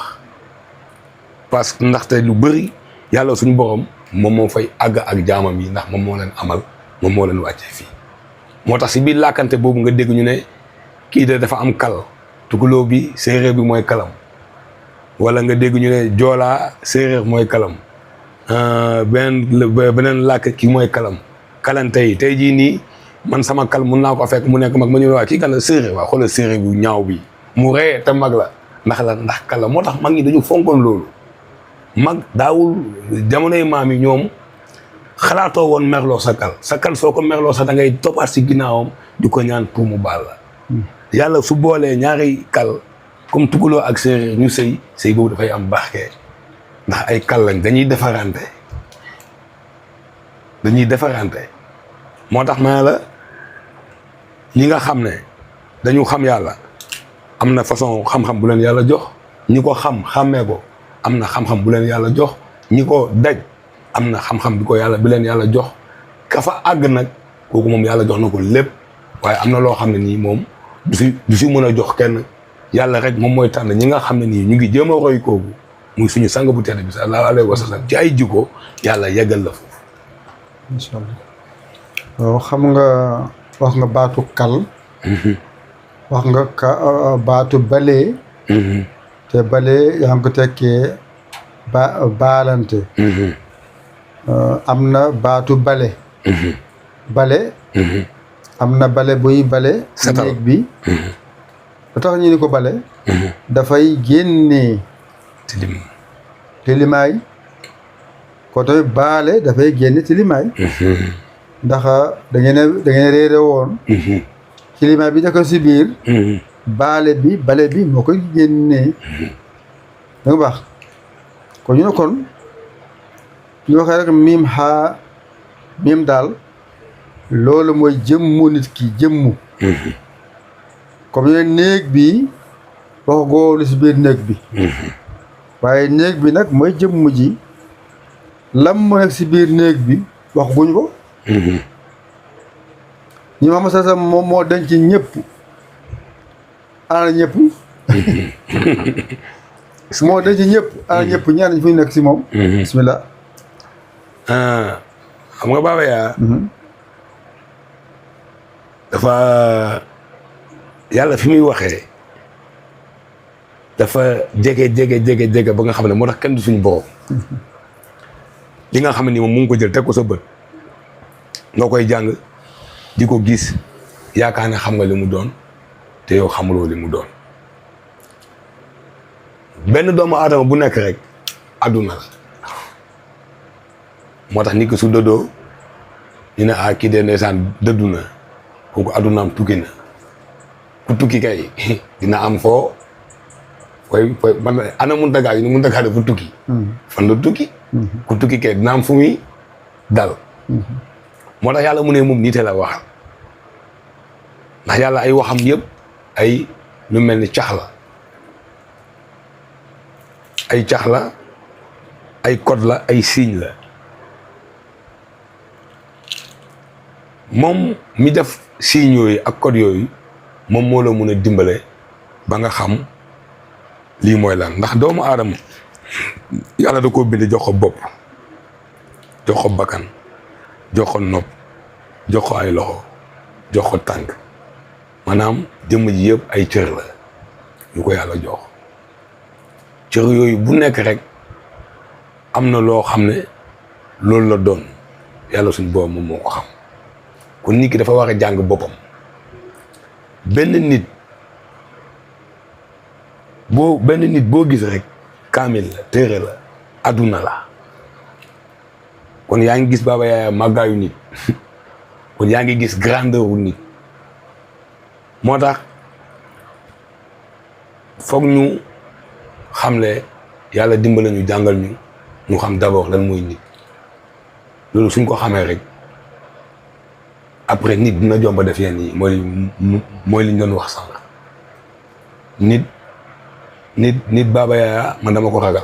parce que ndaxte lu bëri yàlla suñu borom moom moo fay àgg ak jaamam yi ndax moom moo leen amal moom moo leen wàccee fii moo tax si biir làkkante boobu nga dégg ñu ne kii de dafa am kal tukulóo bi séeréer bi mooy kalam wala nga dégg ñu ne joolaa séeréer mooy kalam beneen làkk ki mooy kalam kalante yi tey jii nii man sama kal mun naa ko fekk mu nekk mag ma ñëw waa kii kan la séeréer waa xoolal séeréer bu ñaaw bi mu ree te mag la ndax kal la moo tax mag ñi dañu fonkoon loolu mag daawul jamonoy maam yi ñoom xalaatoo woon merloo sa kal soo ko merloo sax da ngay toppaat si ginnaawam di ko ñaan pour mu baal la yàlla su boolee ñaari kal comme tukuloo ak séeréer ñu sëy boobu dafay am barke ndax ay kal lañ dañuy defarante moo tax ma la ñi nga xam ne dañu xam yàlla am na façon xam-xam bu leen yàlla jox ñi ko xàmmee ko am na xam-xam bu leen yàlla jox ñi ko daj am na xam-xam bi leen yàlla jox ka fa àgg nag kooku moom yàlla jox na ko lépp waaye am na loo xam ne nii moom du si mën a jox kenn yàlla rek moom mooy tànn ñi nga xam ne nii ñu ngi jéem a roy kooku muy suñu sang bu tedd bi sallallahu alayhi wa sallam ci ay jikko yàlla yeggal la foofu. incha allah waaw xam nga wax nga baatu kal. wax nga baatu balee. te balee yaa ngi ko tekkee baalante. am na baatu bale. bale. am na bale buy bale. néeg bi. lu tax ñu ni ko bale. dafay génnee. tilimaay. ko tamit baale dafay génne tilimaay. ndax da ngeen réere woon. tilimaay bi nekk si biir. bale bi moo koy génnee. da nga baax kon ñu ne kon ñu waxee rek miim xaa miim daal loolu mooy jëmmu nit ki jëmmu. comme ñu ne néeg bi wax góolu si biir néeg bi. waaye néeg bi nag mooy jëmm ji lam moo nekk si biir néeg bi wax guñ ko. ñi ma xam sa moom moo denc ñëpp ana ñëpp. moo denc ñëpp ana ñëpp ñaan fu ñu nekk si moom. bismillah. xam nga Baba Yaya dafa yàlla fi muy waxee dafa jege ba nga xam ne moo tax kenn du suñu borom. li nga xam ne ni moom mu ngi ko jël teg ko sa bët nga koy jàng di ko gis yaakaar ne xam nga li mu doon te yow xamuloo li mu doon. benn doomu aadama bu nekk rek àdduna la moo tax nit ki su dëddoo ñu ne kii de ndeysaan dëddu na kooku àddunaam tukki na ku tukki kay dina am foo fooy man ana Muntaga yi ni Muntaga dafa tukki. fan la tukki. ku tukki kay dina am fu muy dal. moo tax yàlla mu ne moom niite la waxal ndax yàlla ay waxam yëpp ay lu mel ni cax la ay cax la ay code la ay signe la moom mi def signe yooyu ak code yooyu moom moo la mun a dimbale ba nga xam lii mooy lan ndax doomu aadama yàlla da koo bind jox ko bopp jox ko bakkan jox ko nopp jox ko ay loxo jox ko tànk maanaam jëmm ji yëpp ay cër la yu ko yàlla jox cër yooyu bu nekk rek am na loo xam ne loolu la doon yàlla suñu boobu moom moo ko xam kon nit ki dafa war a jàng boppam benn nit boo gis rek kaamil la téere la adduna la kon yaa ngi gis Baba Yaya màggaayu nit kon yaa ngi gis grandeur wu nit moo tax foog ñu xamle yàlla dimbale ñu jàngal ñu xam d'abord lan mooy nit loolu suñ ko xamee rek après nit dina jomba def yenn yi mooy li ñu doon wax sànq nit Baba Yaya man dama ko ragal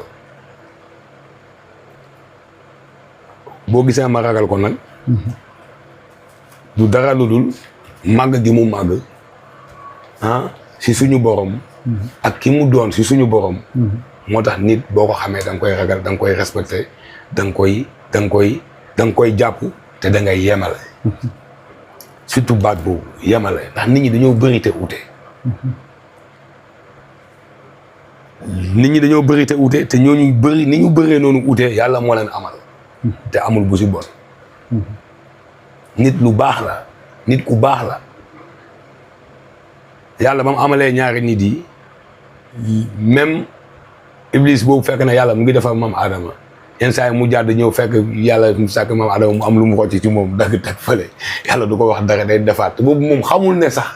boo gisee ma ragal ko nag du dara lu dul màgg gi mu màgg si suñu borom ak ki mu doon si suñu borom moo tax nit boo ko xamee da nga koy ragal da nga koy respecté da nga koy jàpp te da ngay yemale surtout baat boobu yemale ndax nit ñi dañoo bëri te ute. nit ñi dañoo bëri te ute te ñooñu bëri ni ñu bëree noonu ute yàlla moo leen amal. te amul bu si bon. nit lu baax la nit ku baax la yàlla ba mu amalee ñaari nit yi même iblis boobu fekk na yàlla mu ngi defar maam Adama yenn saa yi mu jàdd ñëw fekk yàlla mu sàkk maam Adama mu am lu mu xocc ci moom dagg teg fële yàlla du ko wax dara day defaat te boobu moom xamul ne sax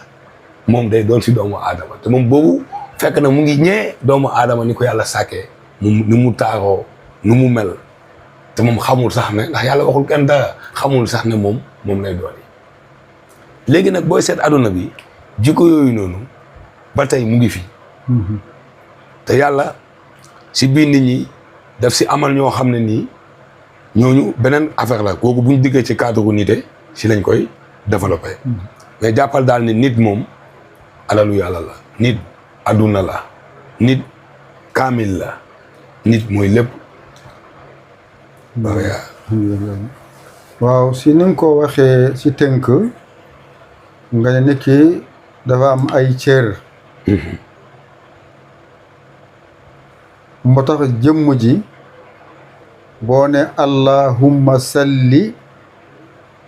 moom day doon si doomu Adama te moom boobu fekk na mu ngi ñee doomu Adama ni ko yàlla sàkkee ni mu taaroo nu mu mel te moom xamul sax ne ndax yàlla waxul kenn dara xamul sax ne moom lay doon léegi nag booy seet aduna bi jikko yooyu noonu ba tey mu ngi fi. te yàlla si biir nit ñi daf si amal ñoo xam ne nii ñooñu beneen affaire la kooku bu ñu diggee ci cadre nité si lañ koy développé. mais jàppal daal ni nit moom alalu yàlla la nit aduna la nit kaamil la nit mooy lépp. waaw si ni nga ko waxee si tënk nga ne nit ki dafa am ay cër. moo tax jëmm ji boo ne allahumma salli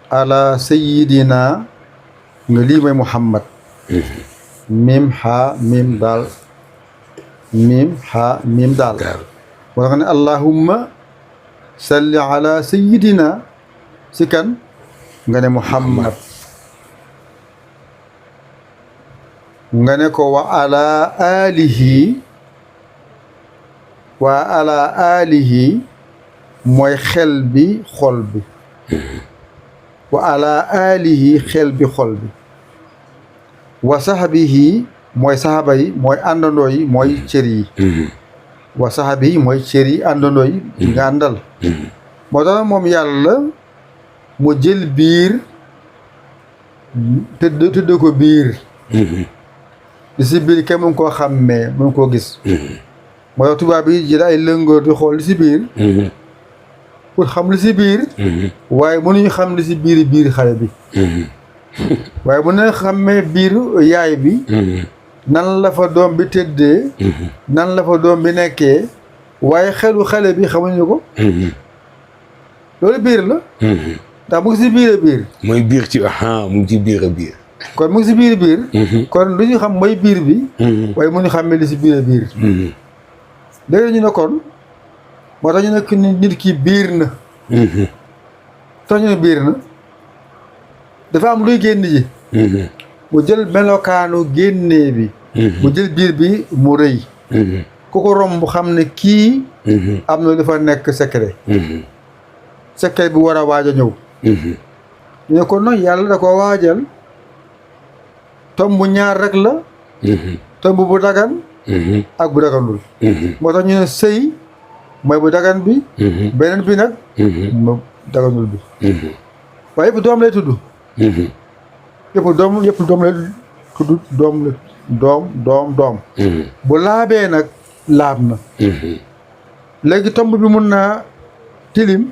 ala sayyidina nga lii mooy muhammad mim ha mim daal mim ha mim daal moo tax ne allahumma salli ala sayyidina si kan nga ne muhammad nga ne ko wa ala alihi mooy xel bi xol bi wa ala alihi xel bi xol bi wa sahbihi mooy sahaba yi mooy àndandoo yi mooy cër yi wa sahbihi mooy cër yi àndandoo yi nga àndal moo tax moom yàlla mu jël biir tëdd ko biir li si biir kenn mu ngi koo xàmmee mu ngi koo gis moo tax tubaab yi jël ay lëngoor di xool li si biir pour xam li si biir waaye mënuñu xam li si biir xale bi waaye mën na xàmmee biir yaay bi nan la fa doom bi tëddee nan la fa doom bi nekkee waaye xelu xale bi xamuñu ko loolu biir la ndax mu ngi si biir mooy biir ci mu ngi ci biir a biir kon mu ngi si biir kon lu ñu xam mooy biir bi waaye mënuñu xàmmee li si biir léegi ñu ne kon moo tax ñu ne nit ki biir na tax ñu ne biir na dafa am luy génn ji mu jël melokaanu génnee bi mu jël biir bi mu rëy ku ko romb xam ne kii am na dafa nekk secret bi war a waaj a ñëw ñu ne kon nag yàlla da ko waajal tomb bu ñaar rek la tomb bu dagan ak bu daganul moo tax ñu ne sëy mooy bu dagan bi beneen bi nag mu daganul bi waaye yëpp doom lay tudd yëpp doom lay tudd doom bu laabee nag laab na léegi tomb bi mun naa tilim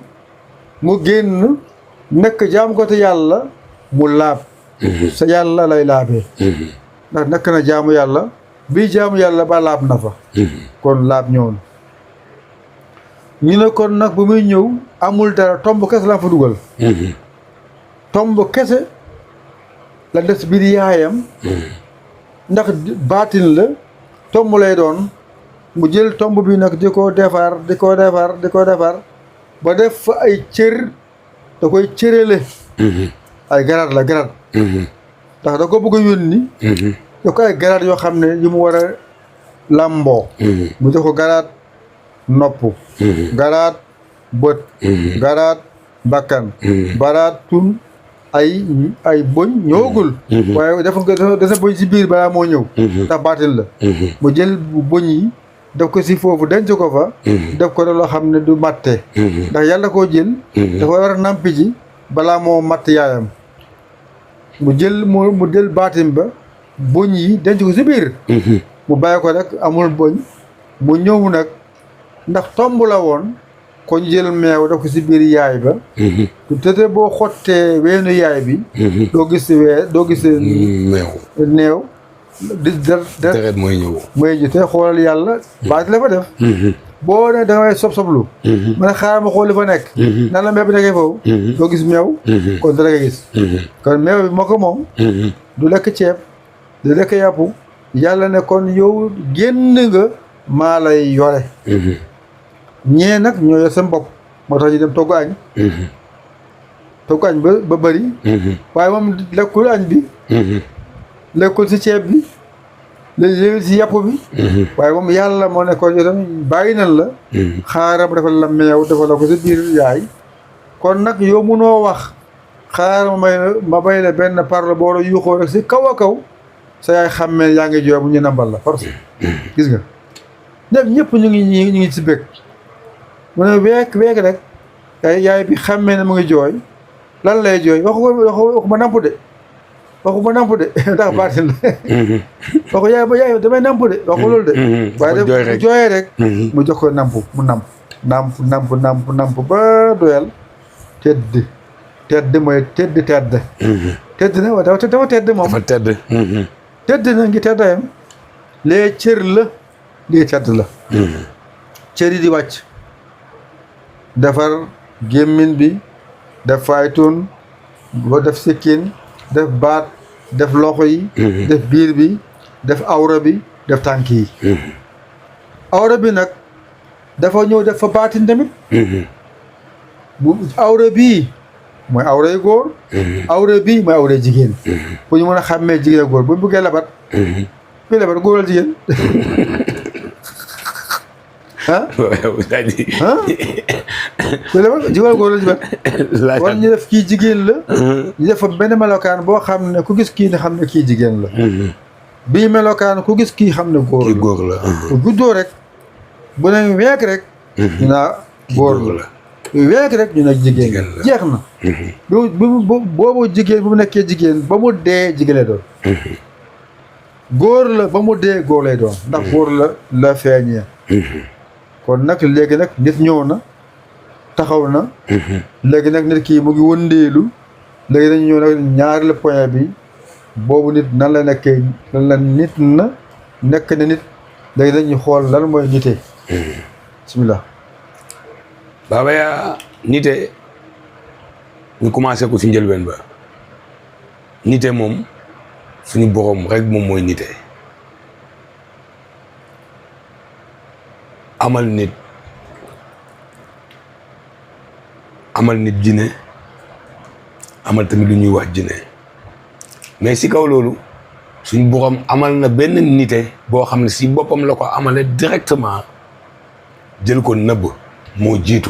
mu génn nekk jaam ko te yàlla mu laab sa yàlla lay laabee ndax nekk na jaamu yàlla bii jaamu yàlla ba laab na fa kon laab ñëw na ñu ne kon nag bu muy ñëw amul dara tomb kese la fa dugal tomb kese la des biir yaayam ndax baatin la tomb lay doon mu jël tomb bi nag di ko defar ba def fa ay cër da koy cërale ay garaat la garaat ndax da ko bëgg a yónni da ko ay garaat yoo xam ne yu mu war a làmboo mu jox ko garaat nopp garaat bët garaat bakkan baraat tun ay boñ ñëwagul waaye dafa desa boñ si biir balaa moo ñëw ndax baatin la mu jël boñ yi def ko si foofu denc ko fa def ko da loo xam ne du matte ndax yàlla koo jël dafa war a nampi ji balaa moo matt yaayam mu jël baatin ba boñ yi denc ko si biir mu bàyyi ko rek amul boñ mu ñëw nag ndax tomb la woon ko ñu jël meew def ko si biir yaay ba te boo xottee weenu yaay bi doo gis doo gis neew di deret mooy ñëw mooy ji te xoolal yàlla baat la fa def boo ne da ngay sob-soblu ma ne xaaral ma xool li fa nekk nan la meew bi nekkee foofu doo gis meew kon dara nga gis kon meew bi moo ko moom du lekk ceeb du lekk yàpp yàlla ne kon yow génn nga maa lay yore ñee nag ñoo yor seen bopp moo tax ñu dem togg añ ba bëri waaye moom lekkul añ bi lekkul si ceeb bi léegi si yàpp bi waaye moom yàlla moo ne kon yow tamit bàyyi nan la xaaral ma defal la meew defal la ko si biir yaay kon nag yow munoo wax xaaral ma bay la benn parle boo yuuxoo rek si kaw a kaw sa yaay xàmmee yaa ngi jooy bu ñu nambal la force gis nga ñëpp ñu ngi si bëgg mu ne week rek yaay bi xàmmee ne mu ngi jooy lan lay jooy waxuma namp de ndax baatin la waxu yaay damay namp de waxu loolu de waaye def jooyee rek mu jox ko namp mu namp ba doyal tedd mooy tedd na waaye dafa tedd moom dafa tedd na ngi teddayam lee cër la lii tedd la cër yi di wàcc defar gémmin bi def faytun ba def sikkin def baat def loxo yi def biir bi def awra bi def tànk yi awra bi nag dafa ñëw def fa baatin tamit bu awra bii mooy awra yu góor awra bii mooy awra jigéen pour ñu mën a xàmmee jigéen ak góor bu buggee labat kuy labat góoral jigéen kuy labat jigéen góoral jigéen kon ñu def kii jigéen la ñu def fa benn melokaan boo xam ne ku gis kii ne xam ne kii jigéen la bii melokaan ku gis kii xam ne góor la guddoo rek bu ne week rek ñu naa góor la week rek ñu ne jigéen la jeex na boobu jigéen bu mu nekkee jigéen ba mu dee jigéen lay doon góor la ba mu dee góor lay doon ndax góor la feeñee kon nag léegi nag nit ñëw na taxaw na léegi nag nit kii mu ngi wëndeelu léegi dañu ñëw nag ñaareelu point bi boobu nit nan la nekkee nan la nit na nekk na nit léegi dañuy xool lan mooy nitee bismillah Baba yaa nite ñu commencé ko ci njëlbeen ba nite moom suñu borom rek moom mooy nite amal nit jinne amal tamit lu ñuy wax jinne mais ci kaw loolu suñu borom amal na benn nite boo xam ne ci boppam la ko amale directement jël ko nëbb moo jiitu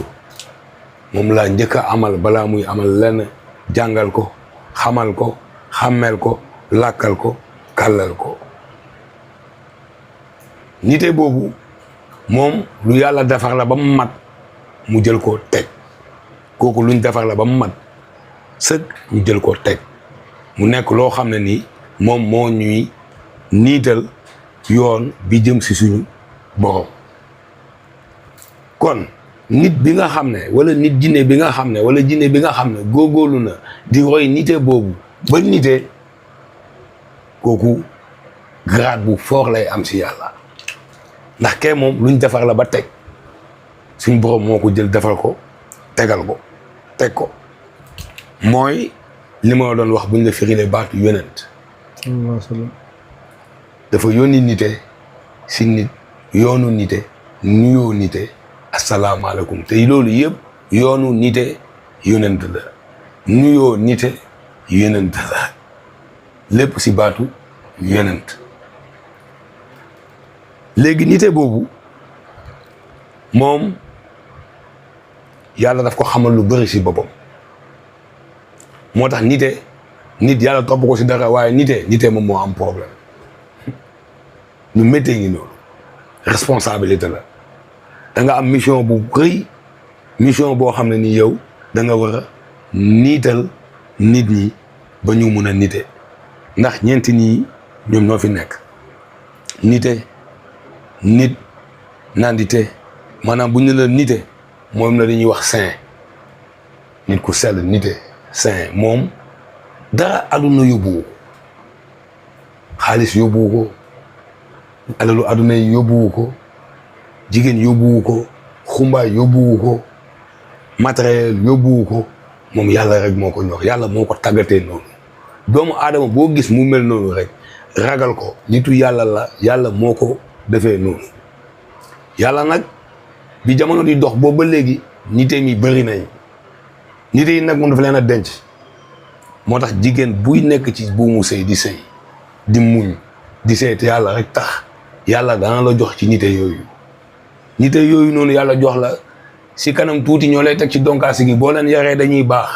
moom laa njëkk a amal balaa muy amal lenn jàngal ko xamal ko xàmmeel ko làkkal ko kàllal ko nite boobu moom lu yàlla defar la ba mu mat mu jël ko teg kooku luñ defar la ba mu mat sëg ñu jël ko teg mu nekk loo xam ne nii moom moo ñuy niital yoon bi jëm si suñu borom kon nit bi nga xam ne wala nit jinne bi nga xam ne wala jinne bi nga xam ne góorgóorlu na di roy nite boobu ba nite kooku grade bu fort lay am si yàlla ndax kay moom luñ defar la ba teg suñ borom moo ko jël defal ko tegal ko teg ko mooy li ma doon wax buñ la firilee baatu yonent dafa yónni nite si nit yoonu nite nuyoo nite asalaamaaleykum te loolu yëpp yoonu nite yonent la nuyoo nite yonent la lépp si baatu yonent léegi nite boobu moom yàlla daf ko xamal lu bëri si boppam moo tax nit yàlla topp ko si dara waaye nite moom moo am problème ñu méttee ngi noonu responsabilité la da nga am mission bu rëy mission boo xam ne ni yow da nga war a niital nit ñi ba ñu mun a nite ndax ñeenti ñii ñoom ñoo fi nekk nite nit nandite maanaam bu ñu la nite moom la dañuy wax saint nit ku sell nite saint moom dara àdduna yóbbuwu xaalis yóbbuwu ko alalu àdduna yi yóbbuwu ko jigéen yóbbuwu ko xumbaay yóbbuwu ko matériel yóbbuwu ko moom yàlla rek moo ko ñor yàlla moo ko tàggatee noonu doomu aadama boo gis mu mel noonu rek ragal ko nitu yàlla la yàlla moo ko defee noonu yàlla nag bi jamono di dox boobu ba léegi nite mi bëri nañ nite yi nag moom dafa leen a denc moo tax jigéen buy nekk ci buumu sëy di sëy di muñ di sëy te yàlla rek tax yàlla dana la jox ci nite yooyu noonu yàlla jox la si kanam tuuti ñoo lay teg ci donkaasi gi boo leen yaree dañuy baax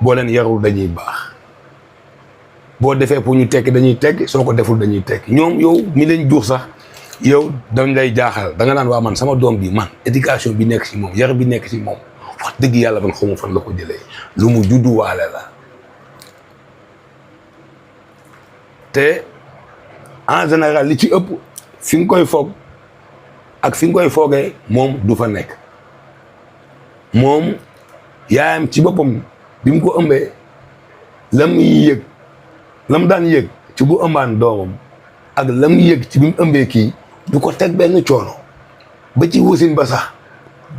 boo leen yarul dañuy baax boo defee pour ñu tekki dañuy tekki soo ko deful dañuy tekki ñoom yow mi leen jur sax yow dañ lay jaaxal da nga naan waa man sama doom bi man éducation bi nekk si moom yar bi nekk si moom wax dëgg yàlla man xamu fan la ko jëlee lu mu judduwaale la te en général li ci ëpp fi nga koy foog ak fi nga koy foogee moom du fa nekk moom yaayam ci boppam bi mu ko ëmbee lam daan yëg ci bu ëmbaan doomam ak lam yëg ci bi mu ëmbee kii du ko teg benn coono ba ci wasin ba sax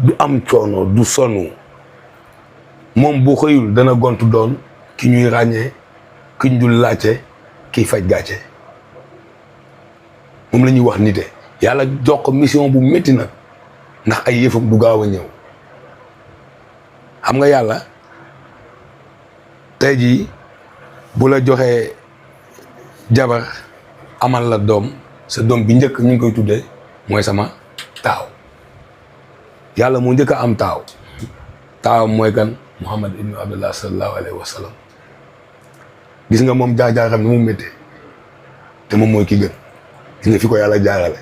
du am coono du sonn moom bu xëyul dana gontu doon ki ñuy ràññee ki ñu dul laajte kiy faj gàcce moom la ñuy wax nite yàlla jox ko mission bu métti nag ndax ay yëfam du gaaw a ñëw xam nga yàlla tey jii bu la joxee jabar amal la doom sa doom bi njëkk ñu ngi koy tuddee mooy sama taaw yàlla moo njëkk a am taawam mooy kan Muhammad ibnu Abdullah sallallahu alayhi wa sallam gis nga moom jaar-jaaram ni mu méttee te moom mooy ki gën gis nga fi ko yàlla jaarale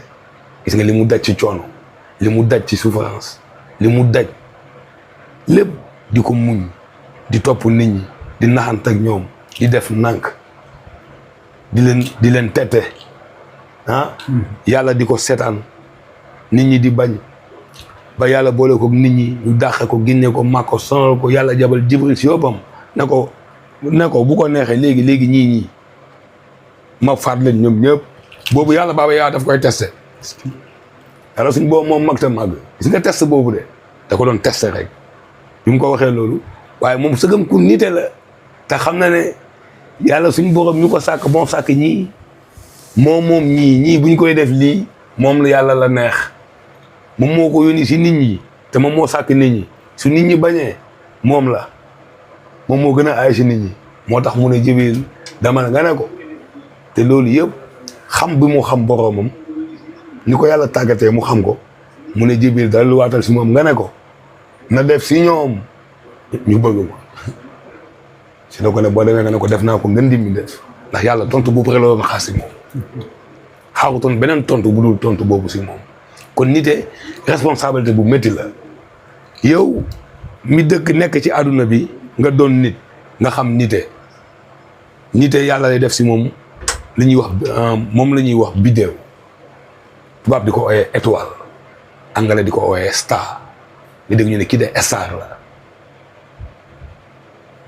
gis nga li mu daj ci coono li mu daj ci souffrance li mu daj lépp di ko muñ di topp nit ñi di naxant ak ñoom di def nànk di leen tette yàlla di ko seetaan nit ñi di bañ ba yàlla boole ko nit ñi ñu dàqe ko génne ko màkko sonal ko yàlla jabal Jibril si yoppam ne ko bu ko neexee léegi ñii ma faat leen ñoom ñëpp boobu yàlla baaba yaa daf koy testé alors suñ boobu moom mag ta màgg gis nga test boobu de da ko doon testé rek bi mu ko waxee loolu waaye moom sëgam ku nite la te xam na ne yàlla suñ borom ñu ko sàkk bon sàkk ñii moom ñii buñ koy def lii moom la yàlla la neex moom moo ko yónni si nit ñi te moom moo sàkk nit ñi su nit ñi bañee moom moo gën a aay si nit ñi moo tax mu ne Jibril dama nga ne ko te loolu yëpp xam bi mu xam boromam ni ko yàlla tàggatee mu xam ko mu ne Jibril daal lu waatal si moom nga ne ko na def si ñoom ñu bëgg ma si na ko ne boo demee nga ne ko def naa ko ngeen di mi def ndax yàlla tontu bu pare la doon xaar si moom xaarutoon beneen tontu bu dul tontu boobu si moom kon nite responsabilité bu métti la yow mi dëkk nekk ci àdduna bi nga doon nit nga xam nite yàlla lay def si moom li ñuy wax moom la ñuy wax biddéew tubaab di ko ooyee étoile anglais di ko ooyee star nga dégg ñu ne kii de star la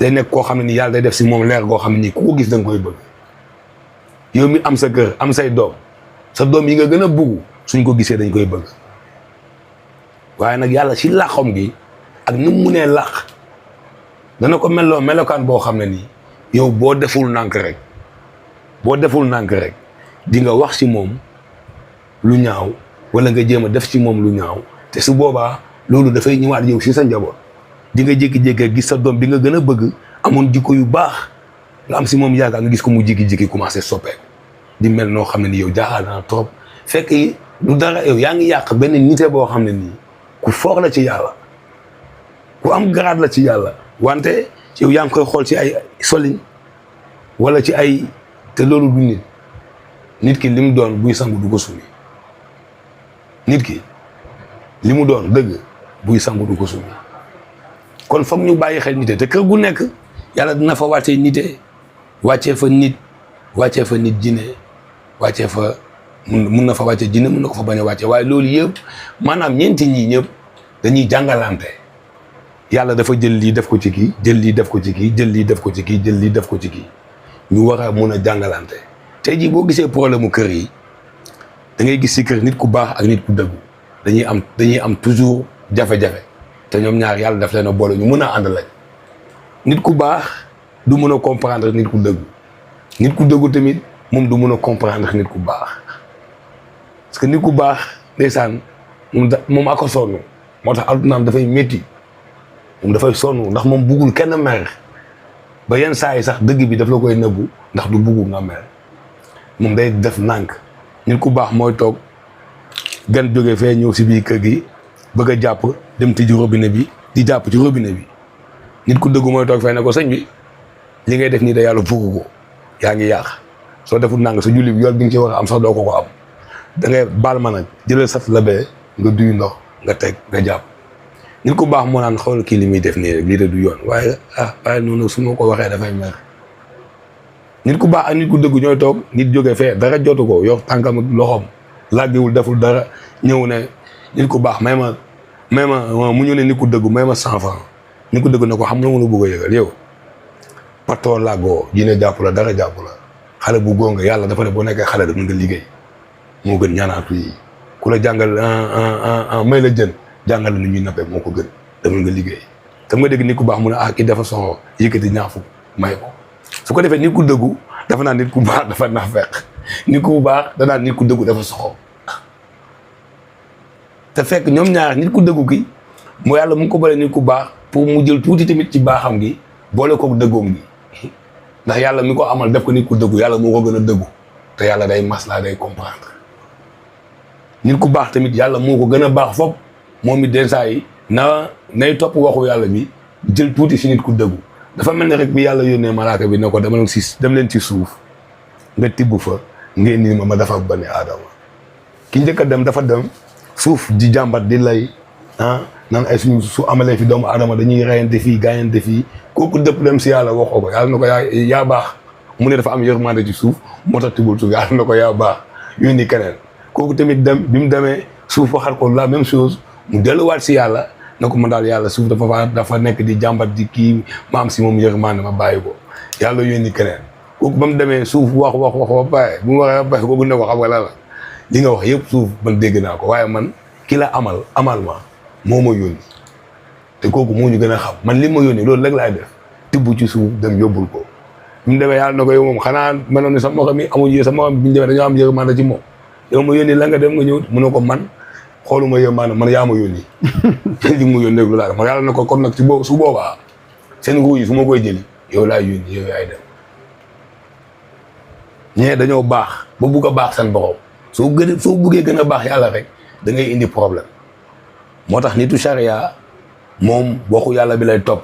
day nekk koo xam ne ni yàlla day def si moom leer goo xam ne nii ku ko gis da nga koy bëgg yow mi am sa kër am say doom sa doom yi nga gën a bugg suñ ko gisee dañ koy bëgg waaye nag yàlla si làqam gi ak ni mu munee làq dana ko melokaan boo xam ne nii yow boo deful nànk rek di nga wax si moom lu ñaaw wala nga jéem a def ci moom lu ñaaw te su boobaa loolu dafay ñëwaat yow si sa njaboot di nga jékki-jékki gis sa doom bi nga gën a bëgg amoon jikko yu baax nga am si moom yaakaar nga gis ko mu jékki-jékki commencé soppeeku di mel noo xam ne ni yow jaaxal na trop fekk du dara yow yaa ngi yàq benn nité boo xam ne nii ku foor la ci yàlla ku am grade la ci yàlla wante yow yaa ngi koy xool ci ay solin wala ci ay te loolu du nit ki li mu doon buy sangu du ko sumi nit ki li mu doon dëgg buy sangu du ko sumi kon foog ñu bàyyi xel nite te kër gu nekk yàlla dina fa wàccee nite wàccee fa nit jinne wàccee fa mun na fa wàccee jinne mun na ko fa bañ a wàccee waaye loolu yëpp maanaam ñeenti ñii ñëpp dañuy jàngalante yàlla dafa jël lii def ko ci kii jël lii def ko ci kii jël lii def ko ci kii jël lii def ko ci kii ñu war a mun a jàngalante tey jii boo gisee problème mu kër yi da ngay gis si kër nit ku baax ak nit ku dëggu dañuy am toujours jafe-jafe te ñoom ñaar yàlla daf leen a boole ñu mën a ànd lañ nit ku baax du mën a comprendre nit ku dëggu nit ku dëggu tamit moom du mën a comprendre nit ku baax parce que nit ku baax ndeysaan moom ako sonn moo tax addunaam dafay métti moom dafay sonn ndax moom buggul kenn mer ba yenn saa yi sax dëgg bi daf la koy nëbbu ndax du buggu nga mer moom day def nànk nit ku baax mooy toog gan jóge fee ñëw si biir kër gi bëgg a jàpp dem tijji robinet bi di jàpp ci robinet bi nit ku dëggu mooy toog fee ne ko sëñ bi li ngay def nii da yàlla bugg ko yaa ngi yàq soo deful nang sa julli bi yool bi nga ci war a am sax doo ko am da ngay baal ma nag jëlal sat la bee nga duy ndox nga teg nga jàpp nit ku baax moo naan xool kii li muy def nii rek lii de du yoon waaye noonu su ma ko waxee dafay mer nit ku baax ak nit ku dëggu ñooy toog nit jóge fee dara jotu ko yor tànkam ak loxoom làggiwul deful dara ñëw ne nit ku baax may ma mu ñëw ne nit ku dëggu may ma 100 francs nit ku dëggu ne ko xam nga mën a bëgg a yëgal yow patoo làggoo dina jàpp la dara jàpp la xale bu góor nga yàlla dafa ne boo nekkee xale da mën nga liggéey moo gën ñaanaatu yi ku la jàngal may la jën jàngal la nu ñuy nappee moo ko gën demal nga liggéey tam nga dégg nit ku baax mu ne kii dafa soxla yëkkati ñaar fukk may ko su ko defee nit ku dëggu dafa naan nit ku baax dafa naafeq nit ku baax danaan nit ku dëggu dafa soxla te fekk ñoom ñaar nit ku dëggu ki mu yàlla mu ngi ko boole nit ku baax pour mu jël tuuti tamit ci baaxam gi boole ko dëggoom gi ndax yàlla mi ko amal def ko nit ku dëggu yàlla moo ko gën a dëggu te yàlla day maslaa day comprendre nit ku baax tamit yàlla moo ko gën a baax fopp moom it den saa yi nay topp waxu yàlla bi jël tuuti si nit ku dëggu dafa mel ne rek bi yàlla yónnee malaaka bi ne ko dem leen ci suuf nga tibb fa ngeen ni ma dafa bani aadama ki njëkk a dem dafa dem suuf di jàmbat di lay naan ay suñu su amalee fi doomu aadama dañuy reyante fii gaañante fii kooku dëpp dem si yàlla waxoo ko yàlla na ko yaa baax mu ne dafa am yërmande ci suuf moo tax tibbul suuf yàlla na ko yaa baax yónni keneen kooku tamit dem bi mu demee suuf waxal ko la même chose mu delluwaat si yàlla na ko man daal yàlla suuf dafa nekk di jàmbat di kii ma am si moom yërmande ma bàyyi ko yàlla yónni keneen kooku ba mu demee suuf wax ba pare bu mu waxee ba pare kooku ne ko xam nga la li nga wax yëpp suuf man dégg naa ko waaye man ki la amal ma moo ma yónni te kooku moo ñu gën a xam man li ma yónni loolu rek laay def tibb ci suuf dem yóbbul ko bi mu demee yàlla na ko yow moom xanaa meloon ni sa morom yi amuñu sa morom bi ñu demee dañoo am yërmande ci moom yow ma yónni la nga dem nga ñëw mu ne ko man xooluma yërmande man yaa ma yónni li mu yónni rek lu laa def man yàlla na ko kon nag su boobaa seen ruu yi su ma koy jëli yow laay yónni yow yaay dem ñee dañoo baax ba bugg a baax seen borom soo buggee gën a baax yàlla rek da ngay indi problème moo tax nitu charia moom waxu yàlla bi lay topp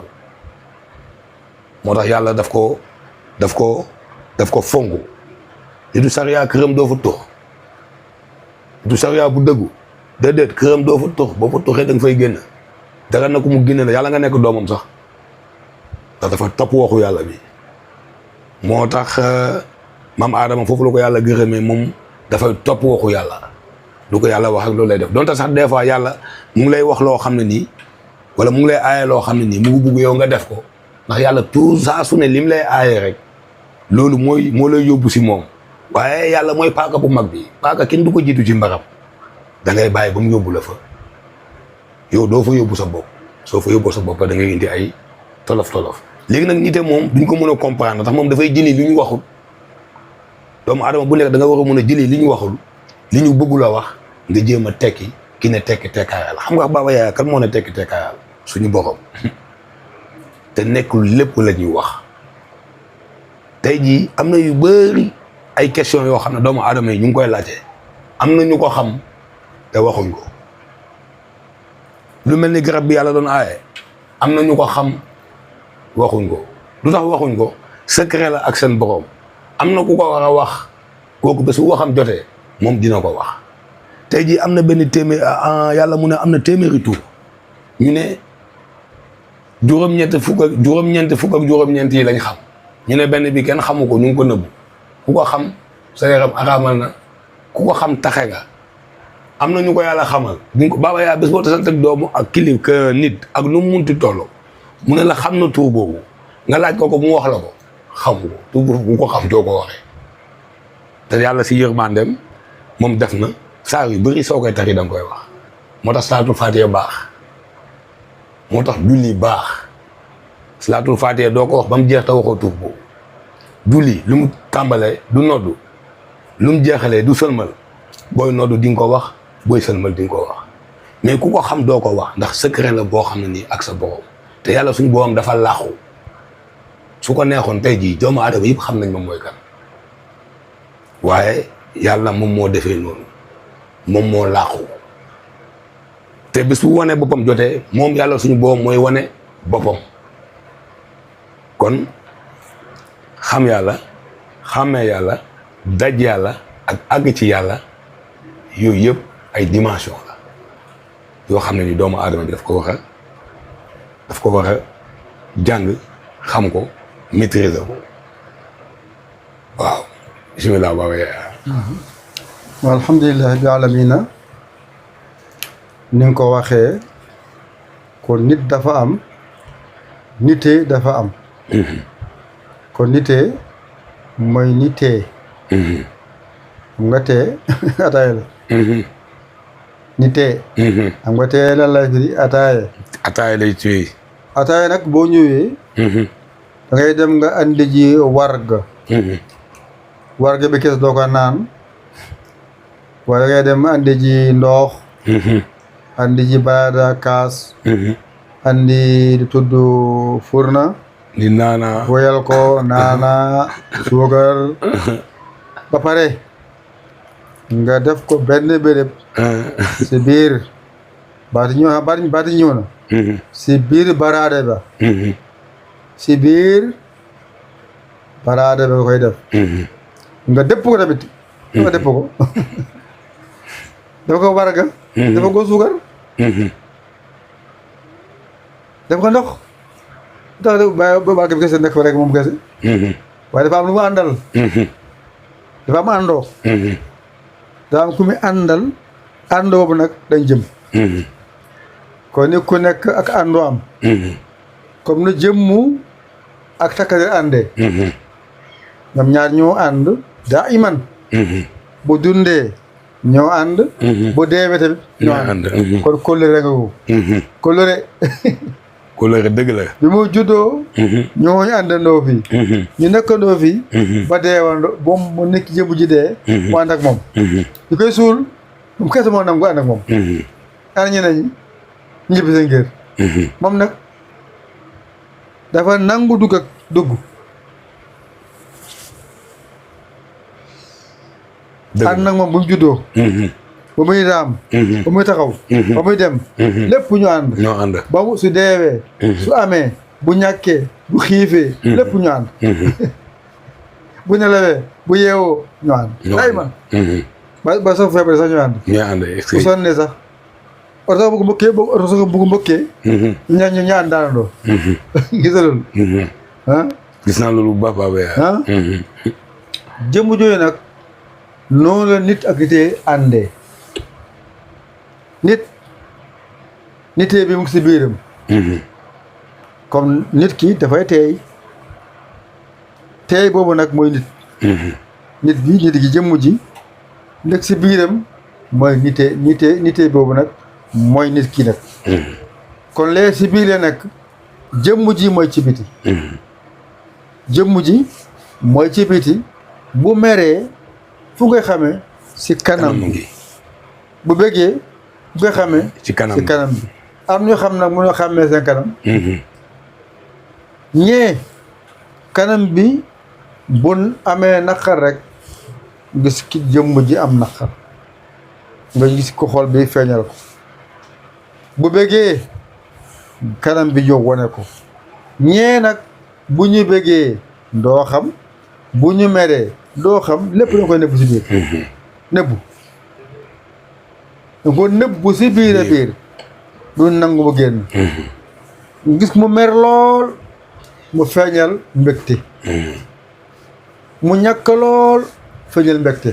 moo tax yàlla daf ko fongu nitu charia këram doo fa tux nitu charia bu dëggu déedéet këram doo fa tux boo fa tuxee da nga fay génn dara na ko mu génne la yàlla nga nekk doomam sax ndax dafa topp waxu yàlla bi moo tax maam Adama foofu la ko yàlla gërëmee moom dafay topp waxu yàlla lu ko yàlla wax ak loolu lay def donte sax des fois yàlla mu ngi lay wax loo xam ne nii wala mu ngi lay aaye loo xam ne nii mu ngi bugg yow nga def ko ndax yàlla tout saa su ne lim lay aaye rek loolu moo lay yóbbu si moom waaye yàlla mooy paaka bu mag bi paaka kenn du ko jiitu ci mbaram da ngay bàyyi ba mu yóbbu la fa yow doo fa yóbbu sa bopp soo fa yóbbu sa bopp da ngay indi ay tolof léegi nag nite moom duñ ko mën a comprendre ndax moom dafay jëli li ñu waxul doomu adama bu nekk da nga war a mën a jëli li ñu waxul li ñu bëggul a wax nga jéem a tekki ki ne tekki tekkaayal xam nga Baba Yaya kan moo ne tekki tekkaayal suñu borom te nekkul lépp la ñuy wax tey jii am na yu bëri ay question yoo xam ne doomu aadama yi ñu ngi koy laajte am na ñu ko xam te waxuñ ko lu mel ni garab bi yàlla doon aaye am na ñu ko xam waxuñ ko lu tax waxuñ ko secret la ak seen borom am na ku ko war a wax kooku ba su waxam jotee moom dina ko wax tey jii am na benn yàlla mu ne am na téeméeri tur ñu ne juróom-ñeent fukk ak juróom-ñeent yi lañ xam ñu ne benn bi kenn xamu ko ñu ngi ko nëbbu ku ko xam sa yaram araamal na ku ko xam taxe nga am na ñu ko yàlla xamal duñ ko Baba Yaa bés boo tasante ak doomu ak kilifa nit ak nu mu munti toll mu ne la xam na tur boobu nga laaj ko mu wax la ko xamu ko tur bu ko xam doo ko waxee te yàlla si yërmandeem moom def na saar yu bëri soo koy tari da nga koy wax moo tax salaatul faatiha baax moo tax julli baax salaatul faatiha doo ko wax ba mu jeex te waxoo tur boobu julli lu mu tàmbalee du noddu lu mu jeexalee du sëlmal booy noddu di nga ko wax booy sëlmal di nga ko wax mais ku ko xam doo ko wax ndax secret la boo xam ne nii ak sa borom te yàlla suñu borom dafa laaxu su ko neexoon tey jii doomu aadama yëpp xam nañ moom mooy kan waaye yàlla moom moo defee noonu moom moo laaxu te bés bu wane boppam jotee moom yàlla suñu borom mooy wane boppam kon xam yàlla xàmmee yàlla daj yàlla ak àgg ci yàlla yooyu yëpp ay dimension la yoo xam ne ni doomu aadama bi daf ko war a jàng xam ko maîtriser ko waaw bismillah Baba Yaa alhamdulilah bi alamina ni nga ko waxee kon nit dafa am nitee dafa am kon nitee mooy nitee xam nga tee ataaya la nitee xam nga tee lan lay firi ataaya lay tuye ataaya nag boo ñëwee da ngay dem nga andi ji warga warga bi kes doo ko naan wala ngay dem andi ji ndox andi ji baada kaas andi di tudd furna di naana boyal ko naana suukar ba pare nga def ko benn béréb si biir baati ñëw na si biir baraade ba si biir baraade ba koy def nga dëpp ko tamit nga dëpp ko dafa ko warga dafa ko suukar dafa ko ndox ndax ba barke bi kese nekk fa rek moom kese waaye dafa am lu mu àndal dafa am àndoo daa am ku mu àndal àndoo bu nag dañ jëm kon ni ku nekk ak àndoo am comme ni jëmmu ak takkader àndee ñoom ñaar ñoo ànd daa iman bu dundee ñoo ànd bu deewee tamit ñoo ànd kon kóllëre nga ko kóllëre dëgg la bi mu juddoo ñoo ñu àndandoo fii ñu nekkandoo fii ba deewandoo moom mu nekk jëmbu ji dee mu ànd ak moom ñu koy suul moom kese moo nangu ànd ak moom ana ñeneen ñi ñibbi seen kër moom nag dafa nangu dugg ànd nag moom bu mu juddoo ba muy raam ba muy taxaw ba muy dem lépp ñu ànd ñoo ànd ba mu su deewee su amee bu ñàkkee bu xiifee lépp ñu ànd bu nelawee bu yeewoo ñu ànd day man ba soo feebaree sax ñu ànd bu sonnee sax oto sax bugg mbokkee ñu ànd daanandoo gisa loolu gis naa loolu bu baax Baba Yaa jëmm jooyu nag noonu la nit ak nitee àndee nitee bi mu ngi si biiram comme nit ki dafay teey boobu nag mooy nit gi jëmm ji nekk si biiram mooy nitee boobu nag mooy nit ki nag kon lee si biir la nekk jëmm ji mooy ci biti jëmm ji mooy ci biti bu meree fu nga xamee si kanam bi bu bëggee fu nga xamee si kanam bi am ñu xam nag mënoo xàmmee seen kanam ñee kanam bi bu amee naqar rek gis ki jëmm ji am naqar nga gis ko xol bi feeñal ko bu bëggee kanam bi jóg wane ko ñee nag bu ñu bëggee doo xam bu ñu meree doo xam lépp da koy nëbbu si biir nëbbu da ko nëbbu si biir a biir du nangu mu génn gis mu mer lool mu feeñal mbégte mu ñàkk lool feeñal mbégte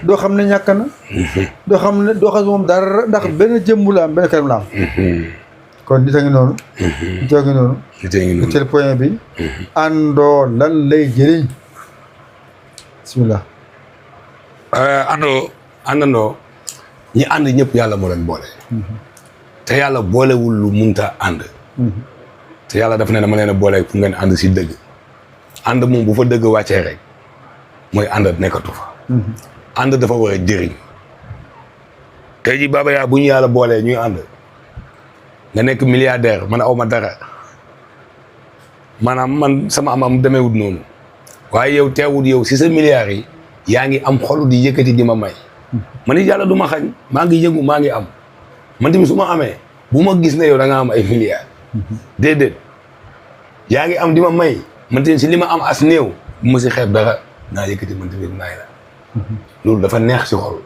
doo xam ne ñàkk na doo xam moom dara ndax benn jëmbu la am benn kanam la am kon nit a ngi noonu nit a ngi noonu ñetteel point bi àndoo lan lay jëriñ bismillah àndandoo ñi ànd ñëpp yàlla moo leen boole te yàlla boolewul lu munta ànd te yàlla dafa ne dama leen a boole pour ngeen ànd si dëgg ànd moom bu fa dëgg wàccee rek mooy ànd nekkatu fa ànd dafa war a jëriñ tey ji Baba Yaa bu ñu yàlla boolee ñuy ànd nga nekk milliardaire man aw ma dara maanaam man sama am demeewut noonu waaye yow teewut yow si sa milliards yi yaa ngi am xolu di yëkkati di ma may man it yàlla du ma xañ maa ngi yëngu maa ngi am man tamit su ma amee bu ma gis ne yow da nga am ay milliards déedéet yaa ngi am di ma may man tamit si li ma am as néew bu ma si xeeb dara naa yëkkati man tamit may la loolu dafa neex si xol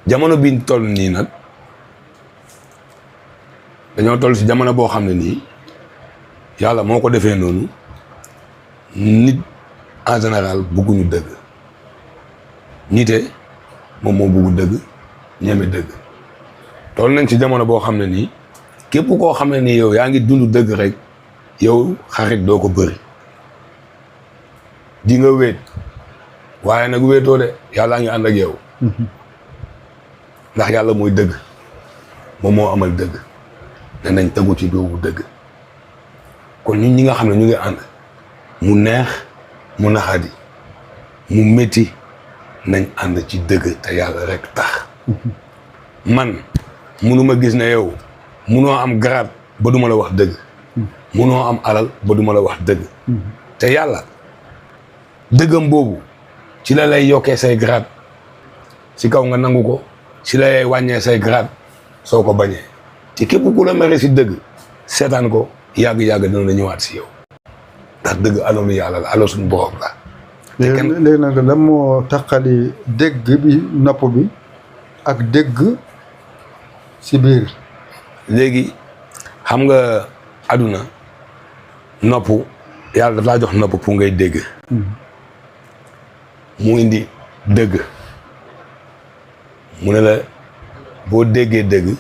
jamono biñ toll nii nag dañoo toll si jamono boo xam ne nii yàlla moo ko defee noonu nit en général bëgguñu dëgg nite moom moo bëggu dëgg ñeme dëgg toll nañ ci jamono boo xam ne nii képp koo xam ne nii yow yaa ngi dund dëgg rek yow xarit doo ko bëri di nga wéet waaye nag wéetoo de yàllaa ngi ànd ak yow ndax yàlla mooy dëgg moom moo amal dëgg ne nañ tegu ci doobu dëgg kon ñun ñi nga xam ne ñu ngi ànd mu neex mu naxadi mu métti nañ ànd ci dëgg te yàlla rek tax man munuma gis ne yow munoo am grade ba duma la wax dëgg munoo am alal ba duma la wax dëgg te yàlla dëggam boobu ci la lay yokkee say grade si kaw nga nangu ko si la lay wàññee say grade soo ko bañee ci képp ku la mere si dëgg seetaan ko yàgg-yàgg dina la ñëwaat si yow ndax dëgg alalu yàlla la alal suñu borom la léegi nag lan moo taqali dégg bi nopp bi ak dégg si biir léegi xam nga àdduna nopp yàlla daf laa jox nopp pour ngay dégg mu indi dëgg mu ne la boo déggee dëgg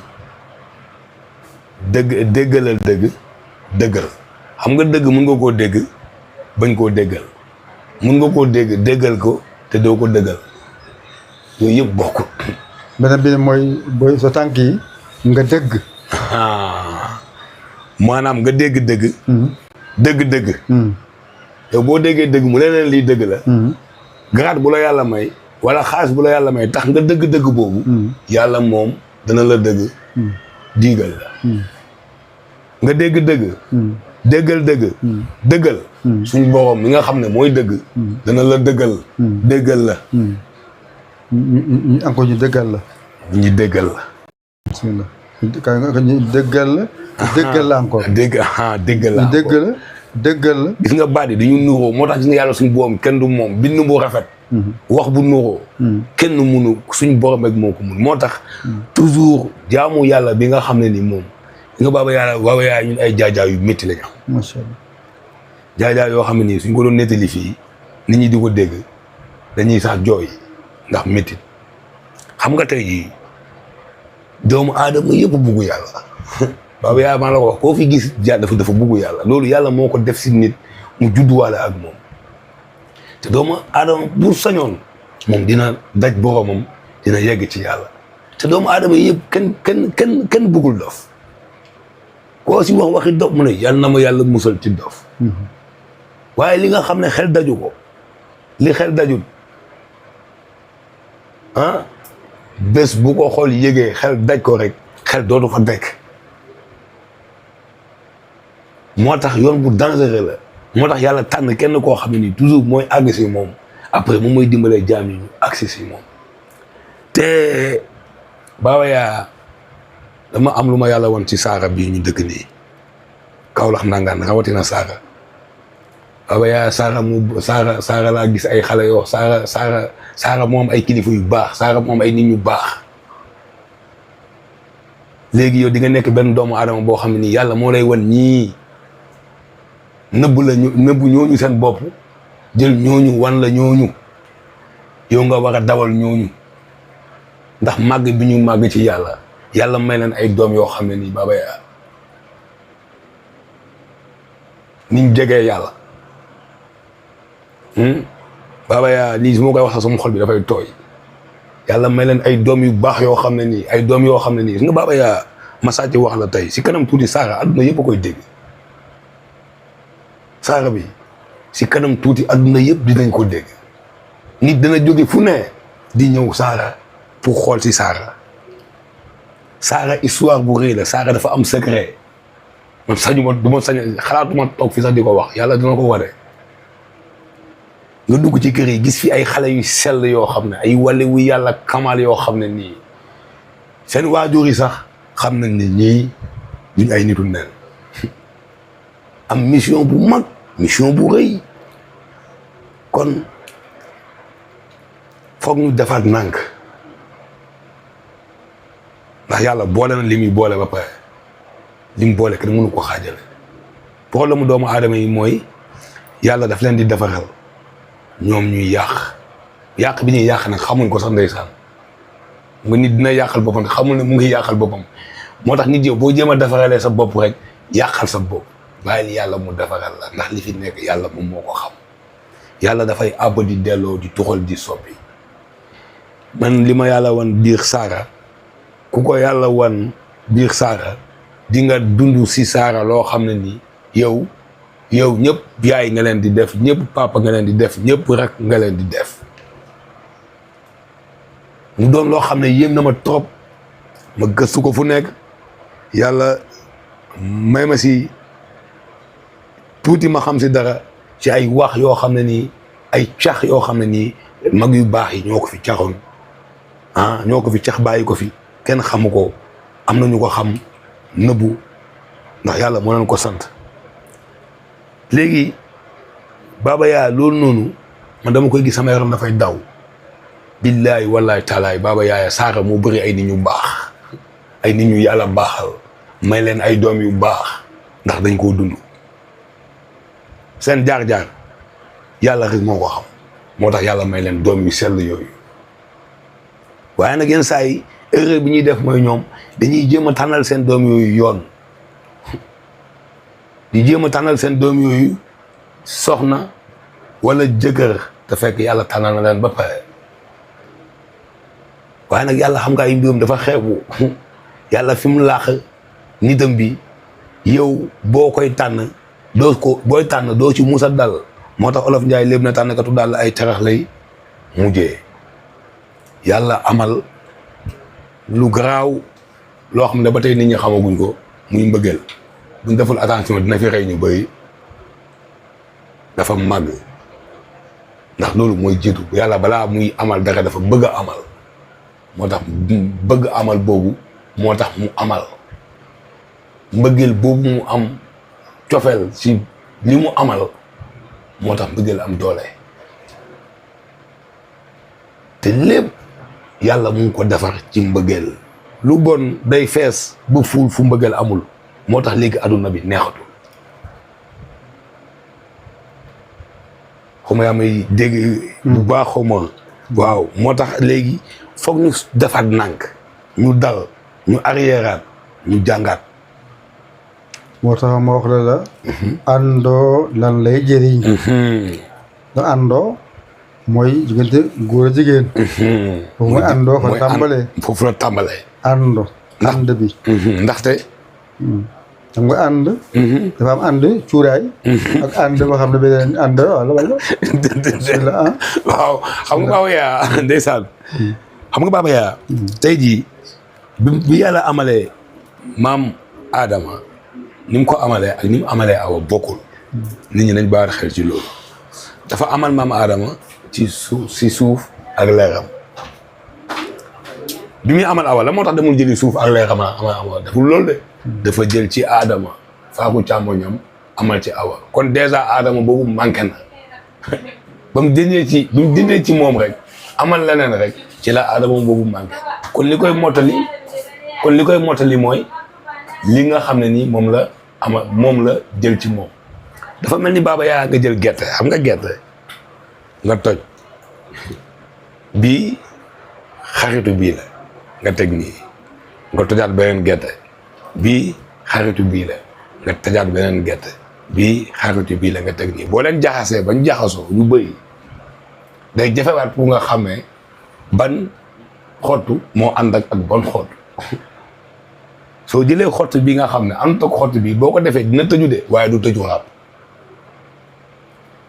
déggalal dëggal xam nga dëgg mun nga koo dégg bañ koo déggal mun nga koo déggal ko te doo ko dëggal yooyu yëpp bokkut beneen bi mooy booy sa tànk yi nga dégg maanaam nga dégg dëgg yow boo déggee dëgg mu leneen lii dëgg la garaat bu la yàlla may wala xaalis bu la yàlla may tax nga dëgg boobu yàlla moom dana la dëgg diigal la nga dégg dëggal suñ borom mi nga xam ne mooy dëgg dana la déggal la ñu encore ñu déggal la ñu déggal la bismillah ñu déggal la encore déggal la gis nga baat yi dañu nuróo moo tax gis nga yàlla suñu borom kenn du moom bind bu rafet wax bu nuróo kenn munu suñu borom rek moo ko mun moo tax toujours jaamu yàlla bi nga xam ne ni moom nga Baba Yaa ñun ay jaajaa yu métti lañ am macha allah jaajaa yoo xam ne nii suñ ko doon nettali fii nit ñi di ko dégg dañuy sax jooy ndax métti xam nga tey jii doomu aadama yëpp buggu yàlla Baba Yaa maa la ko wax koo fi gis dafa buggu yàlla loolu yàlla moo ko def si nit mu judduwaale ak moom te doomu aadama bu sañoon moom dina daj boromam dina yegg ci yàlla te doomu aadama yëpp kenn buggul dof koo si wax waxi dof mu ne yàlla na ma yàlla musal ci dof waaye li nga xam ne xel daju ko li xel dajul bés bu ko xool yégee xel daj ko rek xel dootu fa dekk moo tax yoon bu dangereux la moo tax yàlla tànn kenn koo xam ne nii toujours mooy àgg si moom après moom mooy dimbalee jaam yi ñu agsi si moom te Baba Yaa dama am lu ma yàlla woon ci saara bii ñu dëkk nii Kaolack nangaan rawatina saara Baba Yaa saara laa gis ay xale yoo saara moom ay kilifa yu baax saara moom ay nit ñu baax léegi yow di nga nekk benn doomu aadama boo xam ne nii yàlla moo lay wan ñii nëbb ñooñu seen bopp jël ñooñu wan la ñooñu yow nga war a dawal ñooñu ndax màgg bi ñu màgg ci yàlla may leen ay doom yoo xam ne nii Baba Yaya niñ jegee yàlla Baba Yaya lii su ma koy wax sax sama xol bi dafay tooy yàlla may leen ay doom yu baax yoo xam ne nii ay doom yoo xam ne nii nga Baba Yaya ma sàcc wax la tey si kanam tuuti Saara adduna yëpp a koy dégg Saara bi si kanam tuuti adduna yëpp dinañ ko dégg nit dana jóge fu ne di ñëw Saara pour xool si Saara histoire bu rëy la Saara dafa am secret man sañuma du ma sañ xalaatuma toog fi sax di ko wax yàlla dina ko waree nga dugg ci kër yi gis fi ay xale yu sell yoo xam ne ay wale wu yàlla kamal yoo xam ne nii seen waajur yi sax xam nañ ne ñii duñ ay nitu neen am mission bu mag mission bu rëy kon foog ñu defaat nànk ndax yàlla boole na li muy boole ba pare li mu boole kenn mënu ko xaajale problème mu doomu aadama yi mooy yàlla daf leen di defaral ñoom ñuy yàq bi ñuy yàq nag xamuñ ko sax ndeysaan nga nit dina yàqal boppam xamul ne mu ngi yàqal boppam moo tax nit yow boo jéem a defaralee sa bopp rek yàqal sa bopp bàyyil yàlla mu defaral la ndax li fi nekk yàlla moom moo ko xam yàlla dafay àbb di delloo di tuxal di soppi man li ma yàlla wan biir Saara ku ko yàlla wan biir Saara di nga dund si Saara loo xam ne nii yow ñëpp yaay nga leen di def ñëpp papa nga leen di def ñëpp rek nga leen di def mu doon loo xam ne yéem na ma trop ma gëstu ko fu nekk yàlla may ma si tuuti ma xam si dara ci ay wax yoo xam ne nii ay cax yoo xam ne nii mag yu baax yi ñoo ko fi caxoon ñoo ko fi cax bàyyi ko fi kenn xamu ko am na ñu ko xam nëbbu ndax yàlla moo leen ko sant léegi Baba Yaya loolu noonu man dama koy gis sama yaram dafay daw billaahi wallaahi taalaay Baba Yaya Saara moo bëri ay nit ñu baax ay nit ñu yàlla baaxal may leen ay doom yu baax ndax dañ koo dund seen jaar-jaar yàlla rek moo ko xam moo tax yàlla may leen doom yu sell yooyu waaye nag yenn saa yi erreur bi ñuy def mooy ñoom dañuy jéem a tànnal seen doom yooyu yoon di jéem a tànnal seen doom yooyu soxna wala jëkkër te fekk yàlla tànnal na leen ba pare waaye nag yàlla xam nga ay mbirum dafa xeebu yàlla fi mu laax nitam bi yow boo koy tànn booy tànn doo ci musa dal moo tax olof Njaay léeb na tànnkatu daal ay terax lay mujjee yàlla amal lu garaaw loo xam ne ba tey nit ñi xamaguñ ko muy mbëggeel buñ deful attention dina fi rey ñu bëri dafa màgg ndax loolu mooy jiitu yàlla balaa muy amal dara dafa bëgg a amal moo tax bëgg amal boobu moo tax mu amal mbëggeel boobu mu am cofeel ci li mu amal moo tax mbëggeel am doole te lépp yàlla mu ngi ko defar ci mbëggeel lu bon day fees ba fuul fu mbëggeel amul moo tax léegi adduna bi neexatul xaw ma yaa may dégg bu baax xaw ma waaw moo tax léegi foog ñu defaat nànk ñu dal ñu arriéraat ñu jàngaat moo tax ma wax la àndoo lan lay jëriñ da àndoo mooy diggante góor a jigéen foofu mooy àndoo fa tàmbalee foofu la tàmbalee àndo ànd bi ndaxte xam nga ànd dafa am ànd cuuraay ak ànd boo xam ne beneen ànd wala waaw xam nga Baba Yaya ndeysaan xam nga Baba Yaya tey jii bi yàlla amalee maam Adama ni mu ko amalee ak ni mu amalee Awa bokkul nit ñi nañ bàyyi xel ci loolu dafa amal maam Adama ci suuf ak leeram bi muy amal Awa la moo tax demul jëli suuf ak leeram amal Awa deful loolu de dafa jël ci Adama faaku càmmoñam amal ci Awa kon dèjà Adama boobu manqué na ba mu dindee ci moom rek amal leneen rek ci la Adama boobu manqué kon li koy mottali mooy li nga xam ne nii moom la jël ci moom dafa mel ni Baba Yaya nga jël gerte xam nga gerte nga toj bii xaritu bii la nga teg nii nga tojaat beneen gerte bii xaritu bii la nga tojaat beneen gerte bii xaritu bii la nga teg nii boo leen jaxasee bañ jaxasoo ñu bëri day jafewaat pour nga xamee ban xottu moo ànd ak ban xottu soo jëlee xott bi nga xam ne ànd ak xott bi boo ko defee dina tëju de waaye du tëju ràpp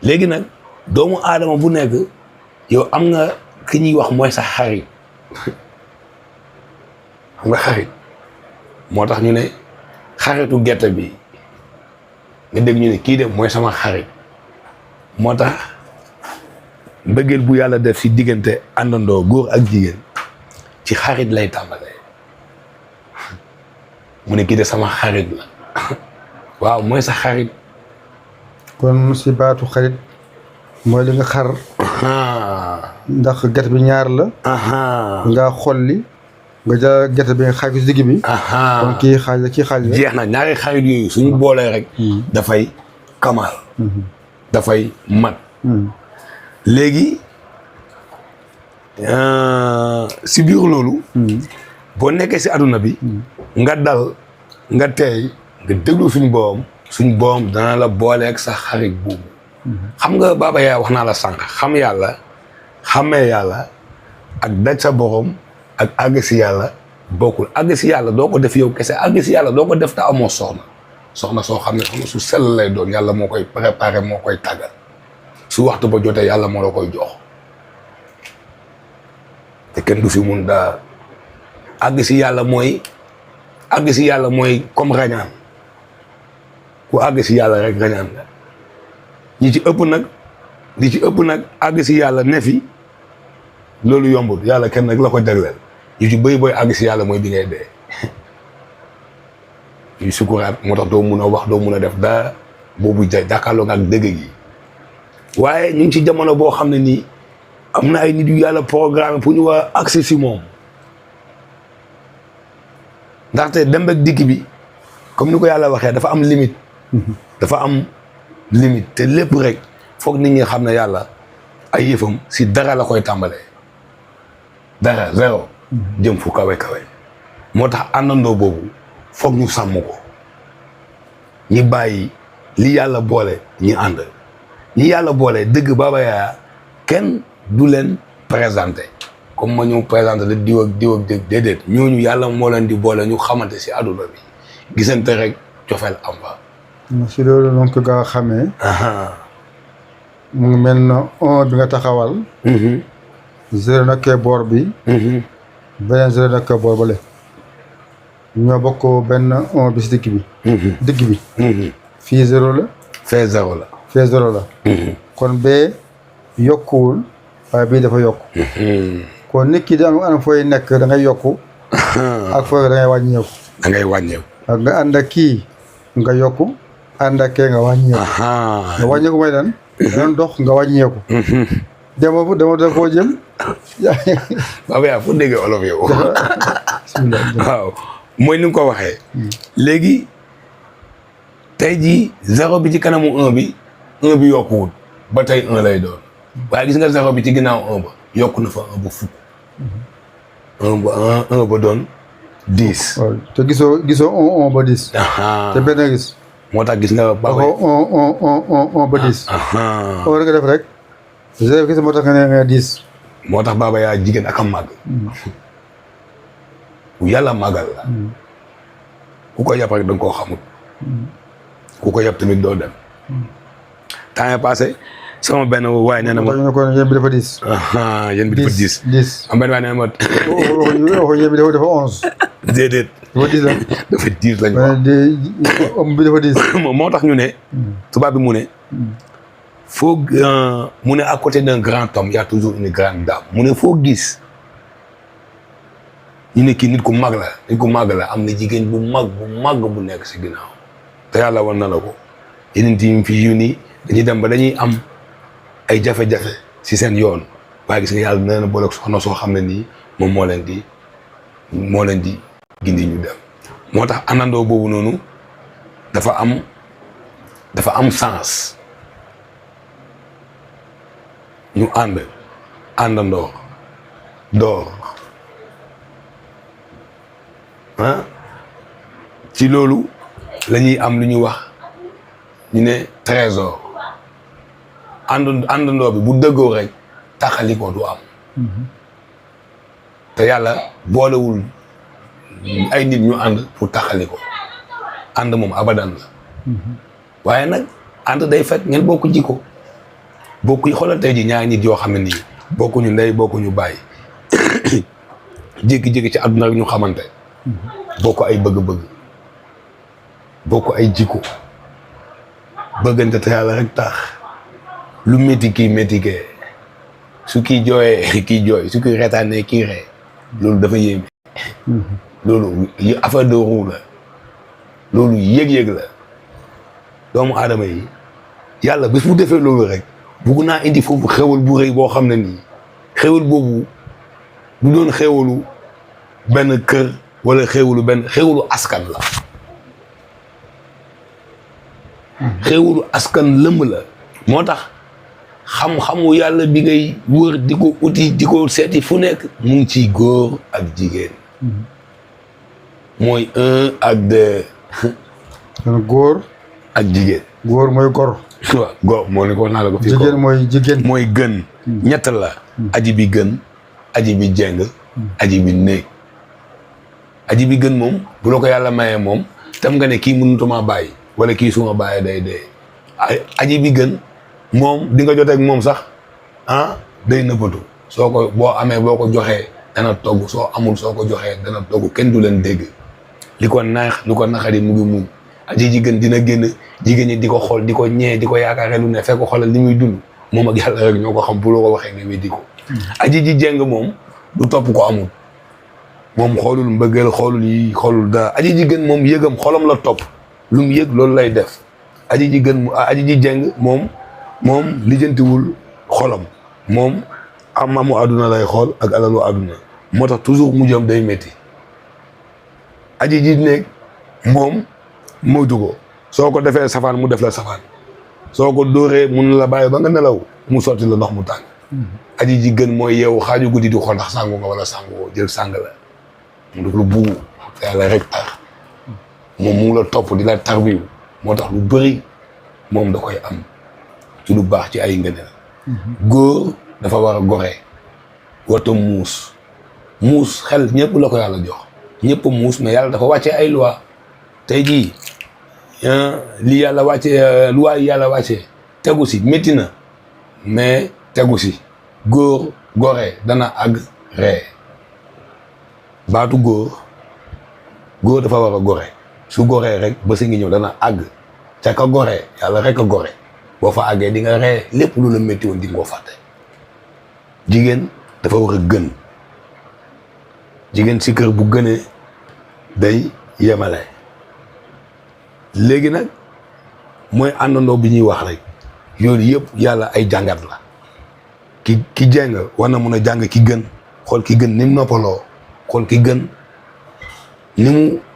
léegi nag doomu aadama bu nekk yow am nga ki ñuy wax mooy sa xarit xam nga xarit moo tax ñu ne xaritu gerte bi nga dégg ñu ne kii de mooy sama xarit moo tax mbëggeel bu yàlla def ci diggante àndandoo góor ak jigéen ci xarit lay tàmbalee mu ne kii de sama xarit la waaw mooy sa xarit. kon si baatu xarit mooy li nga xar. ndax gerte bi ñaar la. nga xolli nga jël gerte bi nga xaaj ko si digg bi. kon kii xaaj la kii xaaj la. jeex na ñaari xarit yooyu suñu boolee rek. dafay kamal. dafay mat. léegi si biir loolu. boo nekkee si àdduna bi. nga dal nga teey nga déglu suñu borom dana la booleeg sa xarit boobu. xam nga Baba Yaya wax naa la sànq xam yàlla xamee yàlla ak daj sa borom ak àgg si yàlla bokkul àgg si yàlla doo ko def yow kese àgg si yàlla doo ko def te amoo soxna soo xam ne xam su sell lay doon yàlla moo koy préparé moo koy tàggal su waxtu ba jotee yàlla moo la koy jox te kenn du fi mun daa àgg si yàlla mooy comme rañaan ku àgg si yàlla rek rañaan la li ci ëpp nag àgg si yàlla ne fi loolu yombul yàlla kenn nag la ko jagleel ñu ci bëri booy àgg si yàlla mooy bi ngay dee yu sukuraat moo tax doo mun a wax doo mun a def daa boobu jàkkaarloo ak dëgg gi waaye ñu ngi ci jamono boo xam ne nii am na ay nit yu yàlla programme pour ñu war a accès si moom ndaxte dem ak dikk bi comme ni ko yàlla waxee dafa am limite te lépp rek foog nit ñi xam ne yàlla ay yëfam si dara la koy tàmbalee dara zéro jëm fu kawe moo tax àndandoo boobu foog ñu sàmm ko ñi bàyyi li yàlla boole ñi ànd ñi yàlla boole dëgg Baba Yaya kenn du leen présenté comme ma ñu présenté la diw ak déedéet ñooñu yàlla moo leen di boole ñu xamante si àdduna bi gisante rek cofeel am fa. si loolu noonu ko nga xamee. mu ngi mel na un bi nga taxawal. zéro nekkee boor bi. beneen zéro nekkee boor ba le ñoo bokk benn un bi si digg bi. digg bi. fii zéro la. fee zéro la. fee zéro la. kon bee yokkuwul waaye bii dafa yokk. kon nit ki da am fooy nekk da ngay yokku. ak fooy da ngay wàññeeku. ak nga ànd ak kii nga yokku ànd ak kee nga wàññeeku. nga wàññeeku mooy lan. doon dox nga wàññeeku. dama da foo jëm. Baba Yaya fu déggee olof yow. waaw mooy ni nga ko waxee. léegi tey jii zéro bi ci kanamu un bi yokkuwul ba tey un lay doon waaye gis nga zéro bi ci ginnaaw un ba yokku na fa un ba fukk. un ba doon 10. waaw te gisoo un ba 10. te benn gis. moo tax gis nga. Baba un ba 10. oo nga def rek. zéro gis moo tax nga ne 10. moo tax Baba Yaya jigéen ak a màgg. bu yàlla màggal la. ku ko yàpp rek da nga koo xamul. ku ko yàpp tamit doo dem. temps yii passé sama benn waay nee na ma. yéen bi dafa 10. yéen bi dafa 10. 10 am benn waay nee na ma. yéen bi dafa 11. déedéet. dafa 10 la. dafa 10 lañ ko. bi dafa 10. moo tax ñu ne. tubaab bi mu ne. foo mu ne à côté d'un grand homme y a toujours une grande dame mu ne foo gis ñu ne kii nit ku mag la am na jigéen bu mag bu nekk si ginnaaw te yàlla war na la ko yeneen yi fi yu nii dañuy dem ba dañuy am ay jafe-jafe si seen yoon waaye gis nga yàlla dina leen boole soxna soo xam ne nii moom moo leen di gindi ñu dem moo tax àndandoo boobu noonu dafa am sens. ñu àndandoo d'or ah ci loolu la ñuy am lu ñuy wax ñu ne trésor àndandoo bi bu dëggoo rek taxalikoo du am te yàlla boolewul ay nit ñu ànd pour taxaliko ànd moom abadan la waaye nag ànd day fekk ngeen bokk jikko bokk yi xoolal tey ji ñaari nit yoo xam ne nii bokkuñu ndey bokkuñu bàyyi jékki-jékki ci àdduna rek ñu xamante bokk ay bëgg-bëgg bokk ay jikko bëggante te yàlla rek tax lu métti kii métti kee su kii jooyee kii jooy su kii reetaanee kii ree loolu dafa yéeme loolu affaire de roue la loolu yëg-yëg la doomu aadama yi yàlla bés bu defee loolu rek bugg naa indi foofu xewal bu rëy boo xam ne nii xewal boobu du doon xewalu benn kër wala xewalu askan la xewalu askan lëmb la moo tax xam-xamu yàlla bi ngay wër di ko uti di ko seeti fu nekk mu ngi ciy góor ak jigéen mooy 1 ak 2 góor ak jigéen góor mooy gor waaw góor moo ne ko naa la ko fii jigéen mooy jigéen mooy gën ñett la aji bi gën aji bi jeng aji bi néeg aji bi gën moom bu la ko yàlla mayee moom tam nga ne kii mënutuma bàyyi wala kii suma bàyyee day dee aji bi gën moom di nga joteeg moom sax day nëbbatu soo ko boo amee boo ko joxee dana togg soo amul soo ko joxee dana togg kenn du leen dégg li ko neex li ko naqari mu ngi muñ aji ji gën dina génn jigéen ñi di ko xool di ko ñee di ko yaakaare lu ne fekk ko xoolal li muy dund moom ak yàlla rek ñoo ko xam bu loo ko waxee nga weddi ko aji ji jeng moom du topp ko amul moom xoolul mbëggeel xoolul yi xoolul dara aji ji gën moom yëgam xolam la topp lu mu yëg loolu lay def aji ji gën aji ji jeng moom lijjantiwul xolam moom amamu àdduna lay xool ak alalu àdduna moo tax toujours mu jëm day métti aji ji nekk moom moytu ko soo ko defee safaan mu def la safaan soo ko dóoree mun la bàyyi ba nga nelaw mu sotti la ndox mu tàng aji ji gën mooy yeewu xaaju guddi di xool ndax sàngu nga wala sàngu jël sàng la mu def lu buubu yàlla rek tax moom mu ngi la topp di la tarbiw moo tax lu bëri moom da koy am ci lu baax ci ay ngëneel góor dafa war a gore warta muus xel ñëpp la ko yàlla jox ñëpp muus mais yàlla dafa wàccee ay loi tey jii li yàlla wàccee loi yi yàlla wàccee tegu si métti na mais tegu si góor gore dana àgg ree baatu góor dafa war a gore su goree rek ba si ngi ñëw dana àgg ca ka gore yàlla rek a gore boo fa àggee di nga ree lépp lu la métti woon di nga ko fàtte jigéen dafa war a gën jigéen si kër bu gënee day yemale léegi nag mooy àndandoo bi ñuy wax rek yooyu yëpp yàlla ay jàngat la ki jeng war na mun a jàng ki gën xool ki gën ni mu noppaloo xool ki gën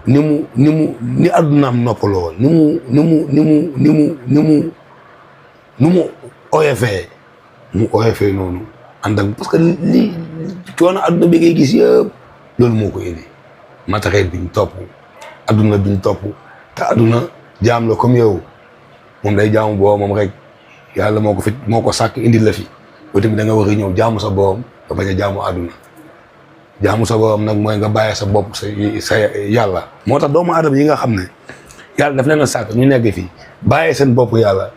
ni àddunaam noppaloo ni mu oyofee noonu ànd ak parce que li coono àdduna bi ngay gis yëpp loolu moo ko indi matériel bi ñu topp àdduna bi ñu topp te àdduna jaam la comme yow moom day jaamu boomam rek yàlla moo ko sàkk indi la fi ba tamit da nga war a ñëw jaamu sa borom nga bañ a jaamu àdduna jaamu sa borom nag mooy nga bàyyi sa bopp sa yàlla moo tax doomu aadama yi nga xam ne yàlla daf leen a sàkk ñu nekk fii bàyyee seen bopp yàlla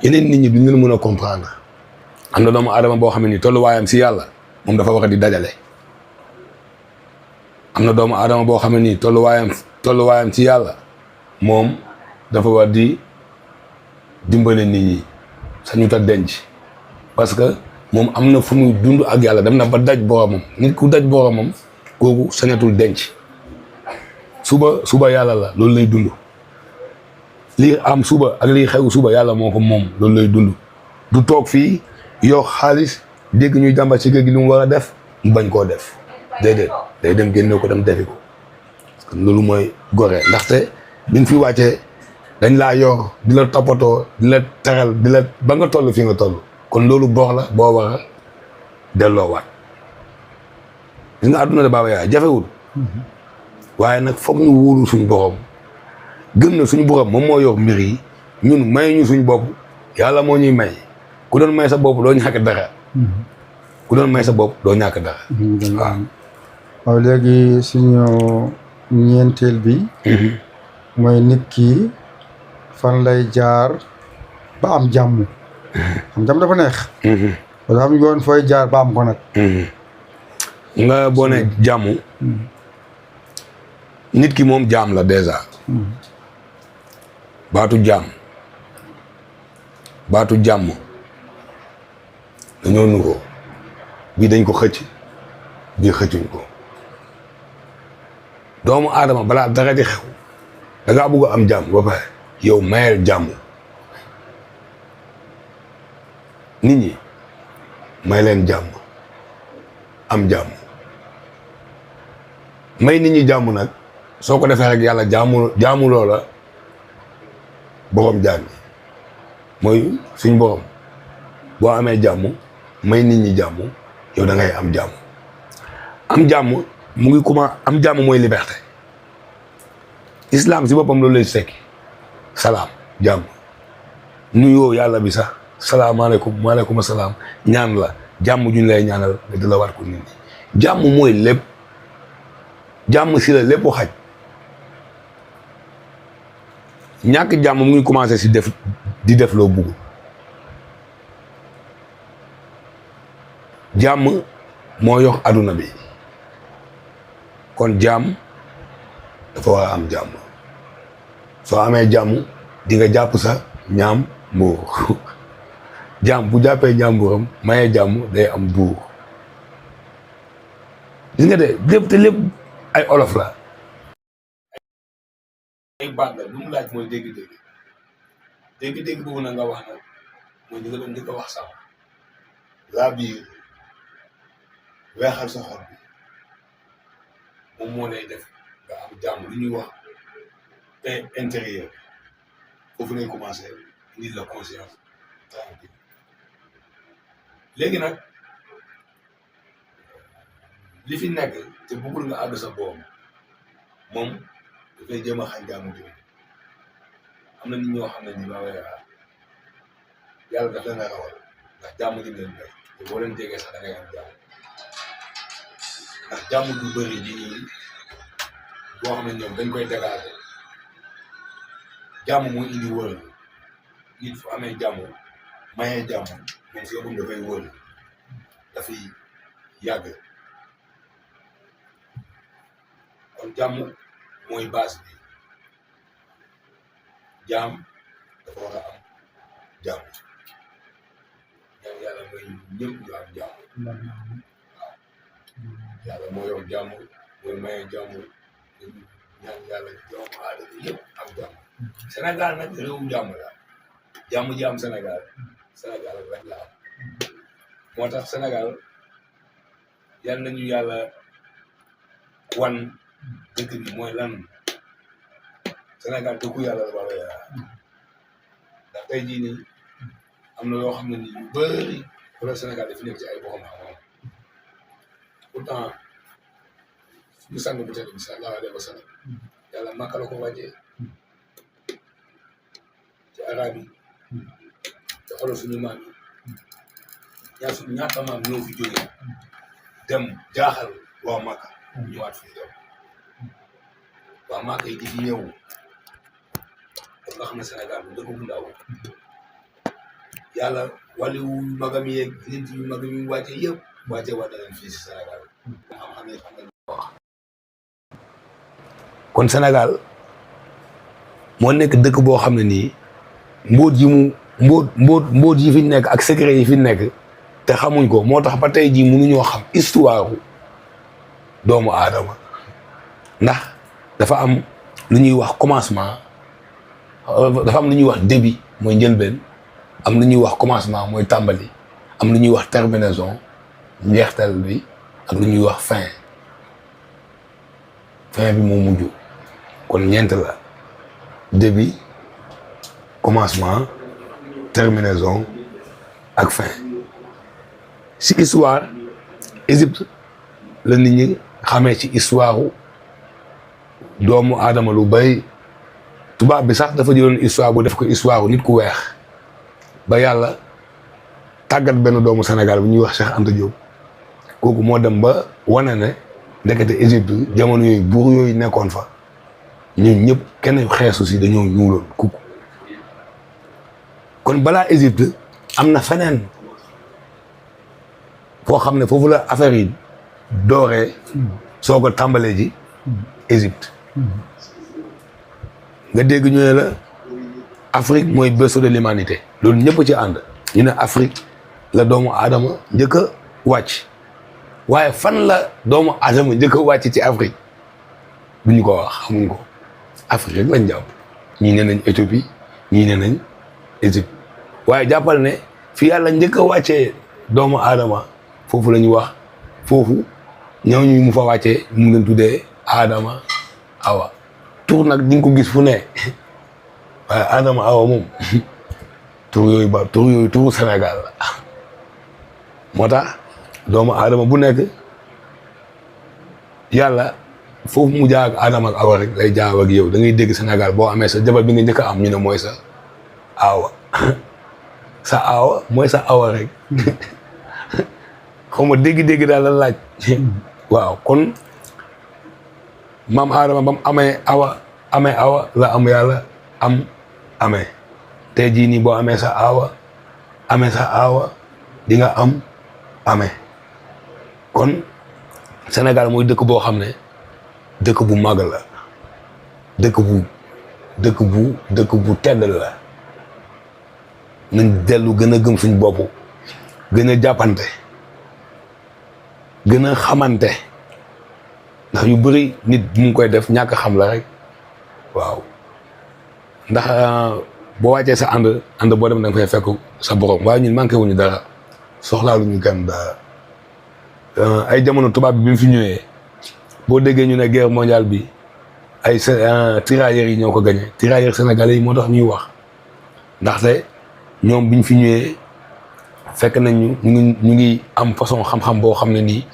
yeneen nit ñi duñ leen mën a comprendre am na doomu aadama boo xam ne nii tolluwaayam si yàlla moom dafa war a di dajale am na doomu aadama boo xam ne nii tolluwaayam ci yàlla moom dafa war di dimbale nit ñi sañu ta denc parce que moom am na fu muy dund ak yàlla dem na ba daj boromam nit ku daj boromam kooku sañatul denc suba yàlla la loolu lay dund lii am suba ak lii xew suba yàlla moo ko moom loolu lay dund du toog fii yow xaalis dégg ñuy jàmbat ci kër gi lu mu war a def mu bañ koo def déedéet day dem génne ko dem defi ko parce que loolu mooy gore ndaxte biñ fi wàccee dañ laa yor di la toppatoo di la teral di la ba nga toll fi nga toll kon loolu bor la boo war a delloowaat gis nga àdduna de Baba Yaya jafewul waaye nag foog ñu wóolu suñu borom gëm na suñu borom moom moo yor mbir yi ñun may ñu suñu bopp yàlla moo ñuy may ku doon may sa bopp doo ñàkk dara ku doon may sa bopp doo ñàkk dara waaw. waaw léegi suñu ñeenteel bi mooy nit ki fan lay jaar ba am jàmm am jàmm dafa neex wala am yoon fooy jaar ba am ko nag nga boo ne jàmm nit ki moom jaam la déjà baatu jàmm dañoo nuroo bii dañ ko xëcc bii xëccuñ ko doomu aadama balaa dara di xew da ngaa bëgg am jàmm ba pare yow mayel jàmm nit ñi may leen jàmm am jàmm may nit ñi jàmm nag soo ko defee rek yàlla jaamu loola borom jaam yi mooy suñ borom boo amee jàmm may nit ñi jàmm yow da ngay am jàmm am jàmm mu ngi am jàmm mooy liberté islam si boppam loolu lay sekki salaam jàmm nuyoo yàlla bi sax salaamaaleykum maaleykum salaam ñaan la jàmm juñ lay ñaanal nga di la war ko nit ñi jàmm mooy lépp jàmm si la lépp xaj ñàkk jàmm mu ngi commencé si di def loo bugg jàmm moo yox aduna bi kon jàmm dafa war a am jàmm soo amee jàmm di nga jàpp sa ñaam mbuur jàmm bu jàppee ñaambuuram mayee jàmm day am buur gis nga de lépp te lépp ay olof la ay baat la lu mu laaj mooy dégg-dégg dégg-dégg boobu na nga wax nag mooy li nga doon njëkk a wax sax laa biir weexal sa xol bi moom moo lay def nga am jàmm lu ñuy wax paix intérieure foofu lay commencé indi la conscience tranquille léegi nag li fi nekk te bëggul nga àgg sa boom moom dafay jéem a xañ jàmm ji am na nit ñoo xam ne ni Baba Yaya yàlla daf leen a rawal ndax jàmm ji leen may te boo leen jegee sax da ngay am jàmm ndax jàmm du bëri ji nii boo xam ne ñoom dañ koy dégager jàmm mooy indi wër nit fu amee jàmm mayee jàmm moom si boppam dafay wër dafay yàgg kon jàmm mooy base bi jaam dafa war a am jàmm ñaan yàlla mooy ñëpp ñu am jàmm waaw yàlla moo yor jàmm mooy maye jàmm ñaan yàlla doomu aadama yëpp am jàmm Sénégal nag réewum jàmm la jàmm ji am Sénégal rek la am moo tax Sénégal yal nañu yàlla wan dëkk bi mooy lan Sénégal dëkku yàlla la Baba Yaya ndax tey jii nii am na yoo xam ne nii yu bëri wala Sénégal dafi nekk ci ay boppam xam-xam pourtant suñu sang bu tedd bi sallallahu alayhi wa sallam yàlla Makka la ko wàccee ci arab yi te xoolal suñu maam yi ñaata maam ñoo fi jógee dem jaaxal waa Makka ñëwaat fi dem waa Makka yi di fi ñëw kon nga xam ne Sénégal bu dëkk bu ndaw yàlla wàllu magam yeeg nit yu magam yu wàcce yëpp wàcce waat na leen fii si Sénégal xam-xam yi xam nañ wax kon Sénégal moo nekk dëkk boo xam ne nii mbóot yi fi nekk ak secret yi fi nekk te xamuñ ko moo tax ba tey jii mënuñoo xam histoire doomu aadama ndax dafa am lu ñuy wax commencement dafa am lu ñuy wax début mooy njëlbeen am lu ñuy wax commencement mooy tàmbali am lu ñuy wax terminaison njeextal bi ak lu ñuy wax fin bi moo mujj kon ñeent la début commencement terminaison ak fin si histoire Égypte la nit ñi xamee ci histoire doomu aadama lu bay tubaab bi sax dafa jëloon histoire bu def ko histoire nit ku weex ba yàlla tàggat benn doomu Sénégal bu ñuy wax Cheikh Anta Diop kooku moo dem ba wane ne ndekete Égypte jamono yooyu buur yooyu nekkoon fa ñun ñëpp kenn xeesu si dañoo ñuuloon kuk kon balaa Égypte am na feneen foo xam ne foofu la affaire yi dooree soo ko tàmbalee ji Égypte nga dégg ñu ne la Afrique mooy berceau de l'humanité loolu ñëpp ci ànd ñu ne Afrique la doomu aadama njëkk a wàcc waaye fan la doomu aadama njëkk a wàcc ci Afrique duñu ko wax xamuñ ko Afrique rek lañ jàpp ñii ne nañ Éthiopie ñii ne nañ Égypte waaye jàppal ne fi yàlla njëkk a wàccee doomu aadama foofu la ñuy wax foofu ñooñu mu fa wàccee mu leen tuddee Adama Awa tur nag di nga ko gis fu ne waaye Adama Awa moom tur yooyu turu Sénégal la moo tax doomu aadama bu nekk yàlla foofu mu jaar ak Adama ak Awa rek lay jaar ak yow da ngay dégg Sénégal boo amee sa jabar bi nga njëkk a am ñu ne mooy sa aawa sa aawa mooy sa awa rek xaw ma dégg-dégg daal la laaj waaw kon maam Adama ba mu amee awa la am yàlla amee tey jii nii boo amee sa aawa di nga amee kon Sénégal mooy dëkk boo xam ne dëkk bu màgg la dëkk bu tedd la nañ dellu gën a gëm suñ bopp gën a jàppante gën a xamante ndax yu bëri nit mu ngi koy def ñàkk xam la rek waaw ndax boo wàccee sa ànd boo dem da nga fay fekk sa borom waaye ñun manqué wuñu dara soxlaaluñu kenn dara ay jamono tubaab bi mu fi ñëwee boo déggee ñu ne guerre mondiale bi ay tirailleurs yi ñoo ko gagné tirailleurs sénégalais yi moo tax ñuy wax ndaxte ñoom biñ fi ñëwee fekk nañ ñu ngi am façon xam-xam boo xam ne nii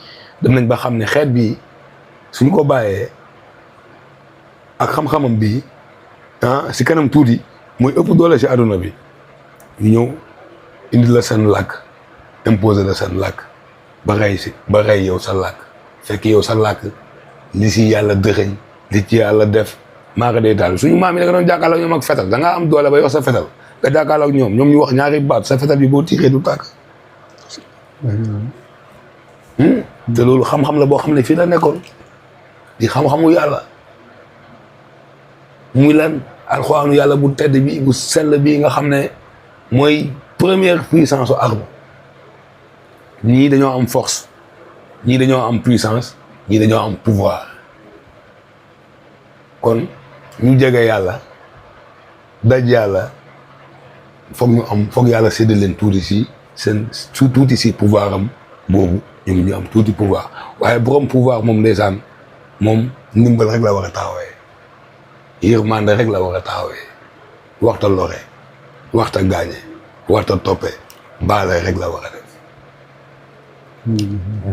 dem nañ ba xam ne xeet bi suñ ko bàyyee ak xam-xamam bi si kanam tuuti mooy ëpp doole si àdduna bi ñu ñëw indi la seen làkk imposer la seen làkk ba rey yow sa làkk fekk yow sa làkk li si yàlla dëxëñ li ci yàlla def maaka day taal suñu maam yi da nga doon jàkkaarloo ñoom ak fetal da ngaa am doole ba yor sa fetal nga jàkkaarloo ak ñoom ñu wax ñaari baat sa fetal bi boo tiiree du tàkk te loolu xam-xam la boo xam ne fii la nekkoon di xam-xamu yàlla muy lan alxuraanu yàlla bu tedd bi bu sell bi nga xam ne mooy première puissance u arme ñii dañoo am force ñii dañoo am puissance ñii dañoo am pouvoir kon ñu jege yàlla daj yàlla foog yàlla séddale leen tuuti si tuuti si pouvoir am boobu ñoom ñu am tuuti pouvoir waaye borom pouvoir moom ndeysaan moom ndimbal rek la war a taxawee yërmande rek la war a taxawee waxta lore waxta gaañe waxta toppe baale rek la war a def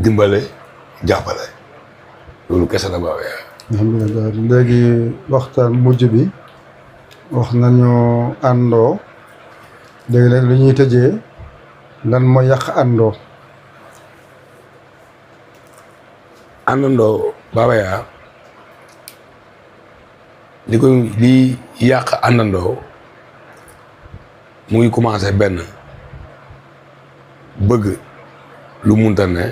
dimbale jàppale loolu kese la ba weer alhamdulilah léegi waxtaan mujj bi wax nañu àndoo léegi-léegi li ñuy tëjee lan mooy yàq àndoo àndandoo Baba Yaya li yàq àndandoo mu ngi commencé benn bëgg lu munta ne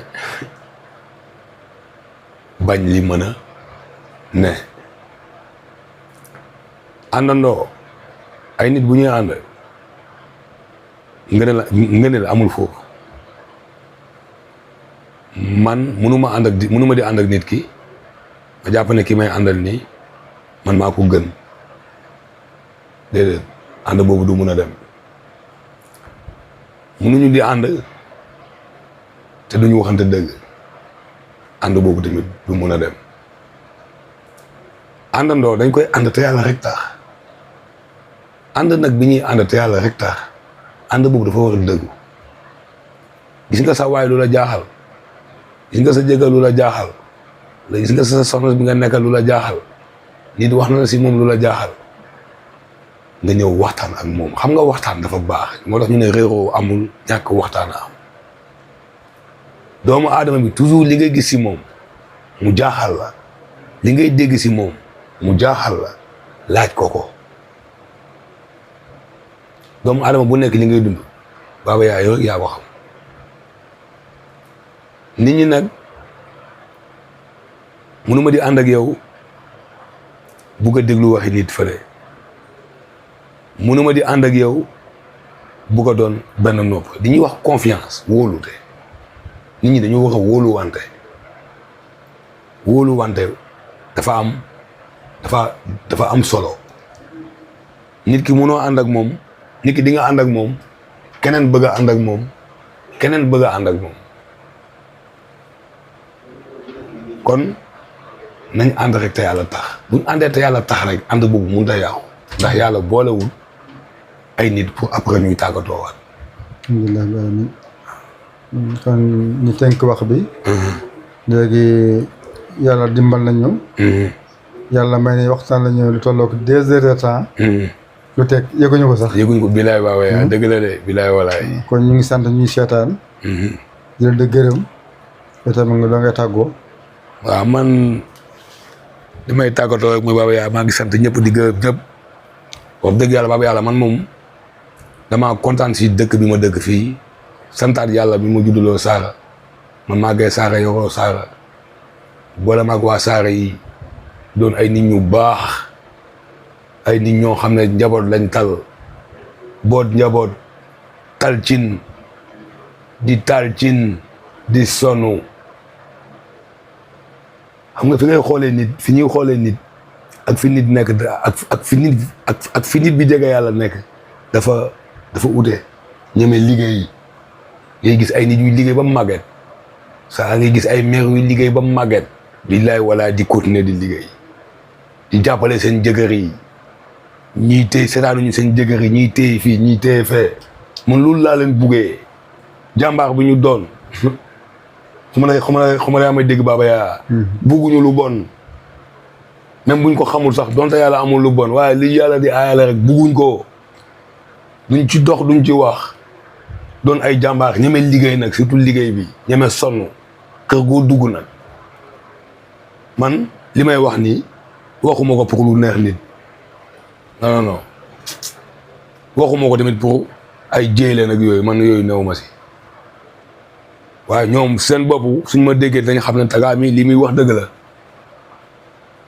bañ li mën a ne àndandoo ay nit bu ñuy ànd ngëneel amul foofu man mënuma di ànd ak nit ki ma jàpp ne ki may àndal nii man maa ko gën déedéet ànd boobu du mun a dem mënuñu di ànd te duñu waxante dëgg ànd boobu tamit du mun a dem àndandoo dañ koy ànd te yàlla rek tax ànd nag bi ñuy ànd te yàlla rek tax ànd boobu dafa war a dëggu gis nga sa waay lu la jaaxal gis nga sa jëkkër lu la jaaxal la gis nga sa soxna bi nga nekkal lu la jaaxal nit wax na la si moom lu la jaaxal nga ñëw waxtaan ak moom xam nga waxtaan dafa baax moo tax ñu ne réeroo amul ñàkk waxtaan a am doomu aadama bi toujours li ngay gis si moom mu jaaxal la li ngay dégg si moom mu jaaxal la laaj ko doomu aadama bu nekk li ngay dund Baba Yaya yow yaa ko xam nit ñi nag mënuma di ànd ak yow bugg a déglu waxi nit fële mënuma di ànd ak yow bugg a doon benn nopp di ñuy wax confiance wóolute nit ñi dañu wax a wóoluwante dafa am solo nit ki mënoo ànd ak moom nit ki di nga ànd ak moom keneen bëgg a ànd ak moom keneen bëgg a ànd ak moom kon nañ ànd rek te yàlla tax buñ àndee te yàlla tax rek ànd boobu mënut a yàqu ndax yàlla boolewul ay nit pour après ñuy tàggatoo waat. alhamdulilah alamin kon ñu tënk wax bi. léegi yàlla dimbal nañu. yàlla may ne waxtaan la ñu lu tollook 2 heures de temps. lu teg yëguñu ko sax. yëguñu ko bilaay Baba Yaya dëgg la de bilaay walaay. kon ñu ngi sant ñuy seetaan. di leen di gërëm. te tamit nga doo ngay tàggoo. waaw man li may tàggatoo rek mooy Baba Yaya maa ngi sant ñëpp di gërëm ñëpp wax dëgg yàlla Baba Yàlla man moom damaa kontaan si dëkk bi ma dëkk fii santaat yàlla bi ma judduloo Saara ma màggee Saara yoroo Saara boole maag waa Saara yi doon ay nit ñu baax ay nit ñoo xam ne njaboot lañ tal boot njaboot tal cin di tal cin di sonn xam nga fi ngay xoolee nit fi ñuy xoolee nit ak fi nit nekk ak fi nit bi jege yàlla nekk dafa ute ñeme liggéey ngay gis ay nit yuy liggéey ba mu màgget saa ngay gis ay mère yuy liggéey ba mu màgget billaay wala di continuer di liggéey di jàppale seen jëkkër yi ñiy téye seetaanuñu seen jëkkër yi ñiy téye fii ñiy téye fee man loolu laa leen buggee jàmbaar bi ñu doon xuma lay amay dégg Baba Yaya bugguñu lu bon même buñ ko xamul sax donte yàlla amul lu bon waaye li yàlla di aayale rek bugguñ ko duñ ci dox duñ ci wax doon ay jàmbaar ñeme liggéey nag surtout liggéey bi ñeme sonn kër goo dugg nag man li may wax nii waxuma ko pour lu neex nit non waxuma ko tamit pour ay jéyle nag yooyu man yooyu new ma si waaye ñoom seen bopp suñ ma déggee dañ xam ne Taga mi li muy wax dëgg la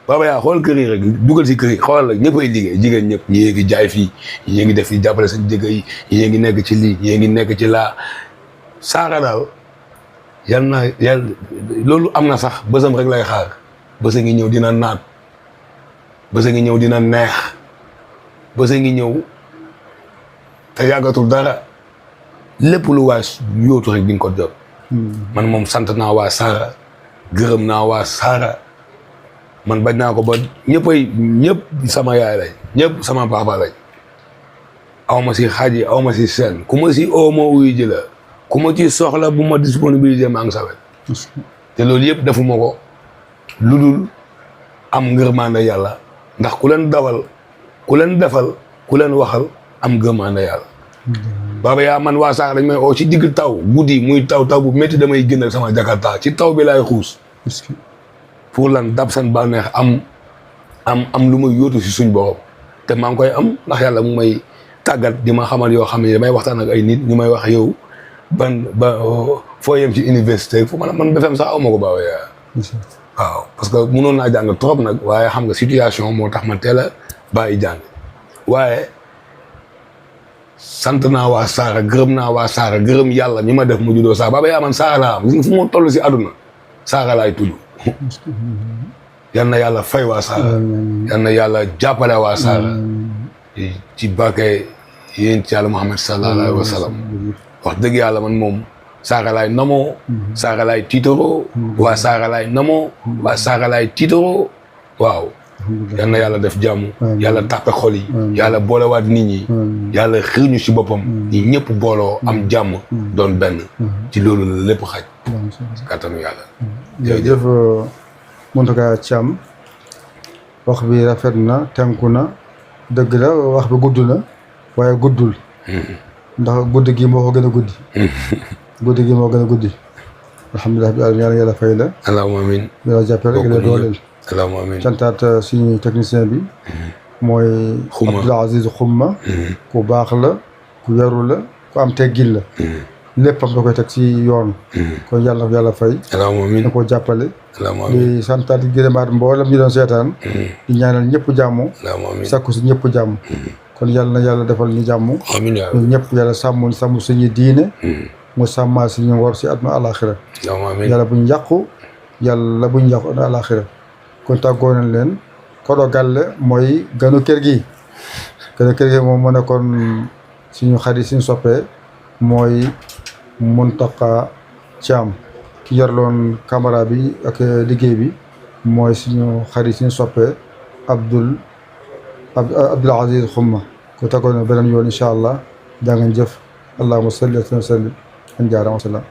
Baba Yaya xool kër yi rek dugal si kër yi xoolal rek ñëpp ay liggéey jigéen ñëpp ñii ngi jaay fii ñii ngi def fii jàppale seen jëkkër yi ñii ngi nekk ci lii ñii ngi nekk ci laa Saara daal yal loolu am na sax bësam rek lay xaar bësa ngi ñëw dina naat bësa ngi ñëw dina neex bësa ngi ñëw te yàggatul dara lépp lu waay yóotu rek di nga ko jot man moom sant naa waa Saara gërëm naa waa Saara man bañ naa ko ba ñëpp sama yaay lañ ñëpp sama papa lañ aw ma si xaaji aw ma si seen ku ma si oo ma wuyu ji la ku ma ci soxla bu ma disponibilité maa ngi sa wet te loolu yëpp defuma ko lu dul am ngërmande yàlla ndax ku leen dawal ku leen defal ku leen waxal am ngërmande yàlla Baba Yaya man waa Saara dañ may oo ci digg taw guddi muy taw bu métti damay génn ak sama jakarta ci taw bi laay xuus pour lan dab seen bànneex am lu may yóotu si suñ borom te maa ngi koy am ndax yàlla mu may tàggat di ma xamal yoo xam ne damay waxtaan ak ay nit ñu may wax yow ba foo yem ci université fu man BFEM sax aw ma ko Baba Yaya waaw parce que mënoon naa jàng trop nag waaye xam nga situation moo tax ma teel a bàyyi jàng waaye sant naa waa Saara gërëm naa waa Saara gërëm yàlla ñi ma def mu juddoo Saara Baba Yaya man Saara laa am gis nga fu ma toll si àdduna Saara laay tudd yal na yàlla fay waa Saara yal na yàlla jàppale waa Saara ci barke yéen ci yàlla Muhammad sallallahu alayhi wa sallam wax dëgg yàlla man moom Saara laay namoo Saara laay tiitaroo waa Saara laay namoo waa Saara laay tiitaroo waaw yal na yàlla def jàmm yàlla tàppe xol yi yàlla boolewaat nit ñi yàlla xiir ñu si boppam ñi ñëpp booloo am jàmm doon benn ci loolu la lépp xaj si kàttanu yàlla jërëjëf Mountaga Thiam wax bi rafet na tënku na dëgg la wax bi gudd na waaye guddul ndax guddi gi moo ko gën a guddi guddi gi moo gën a guddi alhamdulilah bi yàlla yàlla fay la allahumma amiin yàlla jàppale rek la dooleel allahumma amiin cantaat suñu technicien bi mooy Abdoul Aziz Xumma ku baax la ku yaru la ku am teggin la léppam da koy teg ci yoon kon yàlla na yàlla fay allahumma amiin da koo jàppale allahumma amiin di santaat gërëmaat mboolem ñu doon seetaan di ñaanal ñëpp jàmm allahumma amiin sakku si ñëpp jàmm kon yàlla na yàlla defal ñu jàmm amiin ñun ñëpp yàlla sàmm suñu diine mu sàmmaa suñu war si àdduna àlaxira yàlla buñ yàqu yàlla buñ yàqu àdduna àlaxira kon tàggoo nañ leen Kodo Galle mooy ganu kër gi moom mu nekkoon suñu xarit suñu soppee mooy Mountaga Thiam ki yorloon caméra bi ak liggéey bi mooy suñu xarit suñu soppee Abdoul Aziz Xumma ko tàggoo na beneen yoon incha allah jaa ngeen jëf allahumma salli wa sallim an jaarama salaam